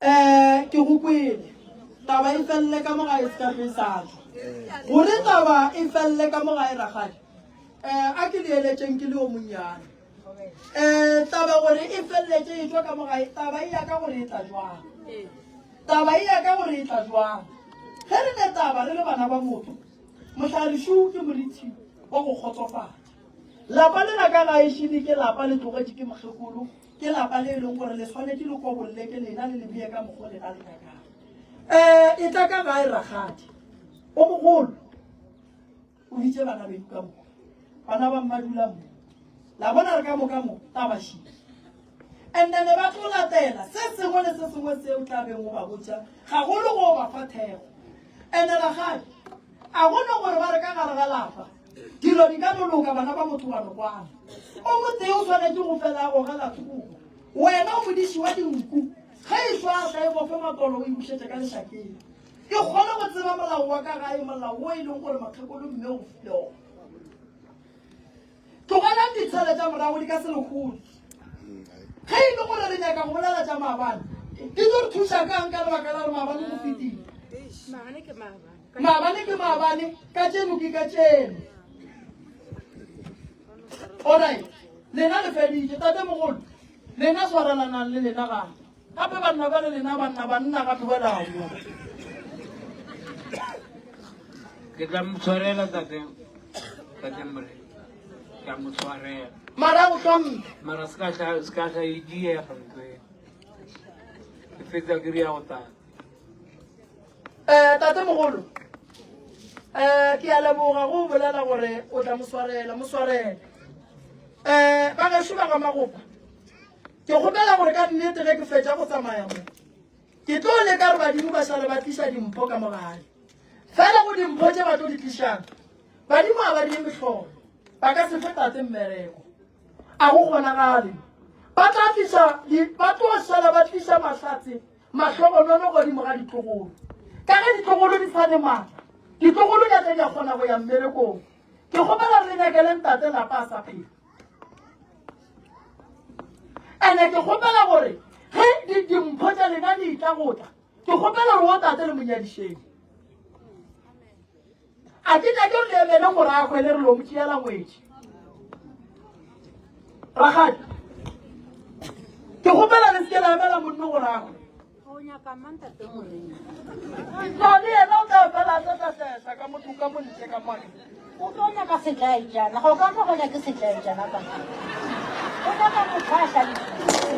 Eh, ke go kwele. Taba e felele ka mo gae se ka hlwe e sa tšwa. Gore taba e felele ka mo gae rakgadi, eh, a ke le eletšeng ke le yo monnyane. Eh, taba gore e feleletše e tšwa ka mo gae, taba e ya ka gore e tla jwang. Taba e ya ka gore e tla jwang. Ge re ne taba re le bana ba motho, mohlare-šu ke morithi wa go kgotsofatša. Lapa le la ka gae šele ke lapa le tlogetše ke mokgekolo, ke lapa le e leng gore le swanetše le kobolle ke lena le le bee ka mokgo lena le nyakang. Um e tla ka gae rakgadi o mogolo o bitše bana beno ka moka, bana ba mma dula mo, la bona re ka moka mo taba šile. And then ba tlo latela se sengwe le se sengwe se o tla beng o ba botša, gagolo go ba fa thekgo. And rakgadi a gona gore ba re ka gare ga lapa dilo di ka no loka, bana ba motho wa no kwana. O motee o swanetše go fela a gogela thoko. Wena o modiši wa dinku, ge e šwa tla e bofe matolo o e bušetše ka lešakeng. Ke kgone go tseba molao wa ka gae, molao wo e leng gore makgekolo mme o file ona. Tlogelang ditshele tša morago di ka se le hole. Ge e le gore re nyaka go bolela tša maabane, di tlo re thuša kang ka lebaka la gore maabane go fetile? Maabane ke maabane, kajeno ke kajeno. Alright, lena le feditše, tatemogolo, lena swarelanang le lena gape. Gape banna ba le lena banna banna gape ba la bua. Ke tla mo tshwarela tate tate More. Ke a mo tshwarela. Mara o hlomphe. Mara se ka hla se ka hla e diega ntho e. Ke fetsa ke re ya go tate. Eh tate mogolo. Eh ke a leboga go bolela gore o tla mo swarela, mo swarele. Um ba gešo ba ga Magopa, ke kgopela gore ka nnete ge ke fetša go tsamaya mo, ke tlo leka gore badimo ba šale ba tliša dimpho ka mo gae. Fela go dimpho tše ba tlo di tlišang, badimo ga ba die mehlolo, ba ka se fe tate mmereko. A go kgonagale. Ba tla tliša, ba tlo šala ba tliša mahlatse, mahlogonono godimo ga ditlogolo. Ka ge ditlogolo di sa le maatla, ditlogolo di a tla di a kgona go ya mmerekong. Ke kgopela re nyakele ntate lapa a sa phela. Ene ke kgopela gore ge dimpho tša lena di tla go tla, ke kgopela gore o tate le monyadišeng. A ke nyake gore le emele gore a hwele re lo mo tšeela ngwetši. Rakgadi, ke kgopela le seke la emela monno gore a hwe. O nyaka mang tate Morena? No, le yena o tla fela a tla ka motho ka montle ka mone. O tlo nyaka setlaetšana, ga o ka mo go nyake setlaetšana ka. O nyaka motho a hlalefile.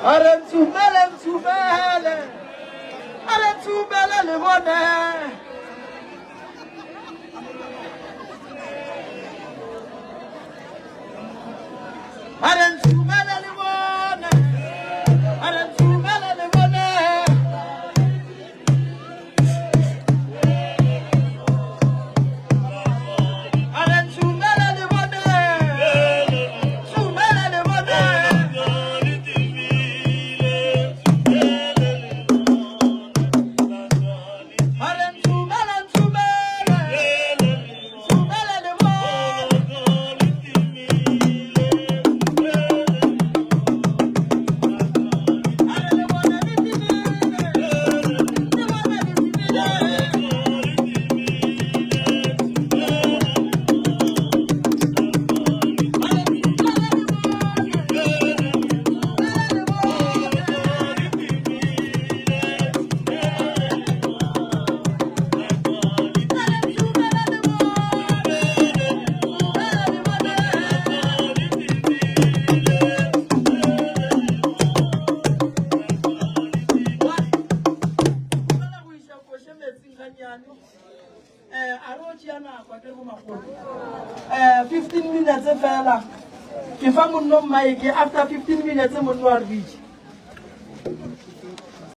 A re ntshumele ntshumele, a re ntshumele le bone. A re ntshumele le bone, a re ntshumele le bone. A re ntshumele le bone, ntshumele le bone. A re ntshumele, ntshumele, ntshumele le bone. A re le bone le timile, le bone le timile. A re ntshumele le bone, ntshumele le bone. A re o tšea nako a ke re bomakgolo um 15 minutes fela ke fa monno mmaeke after 15 minutes monno a re bitše.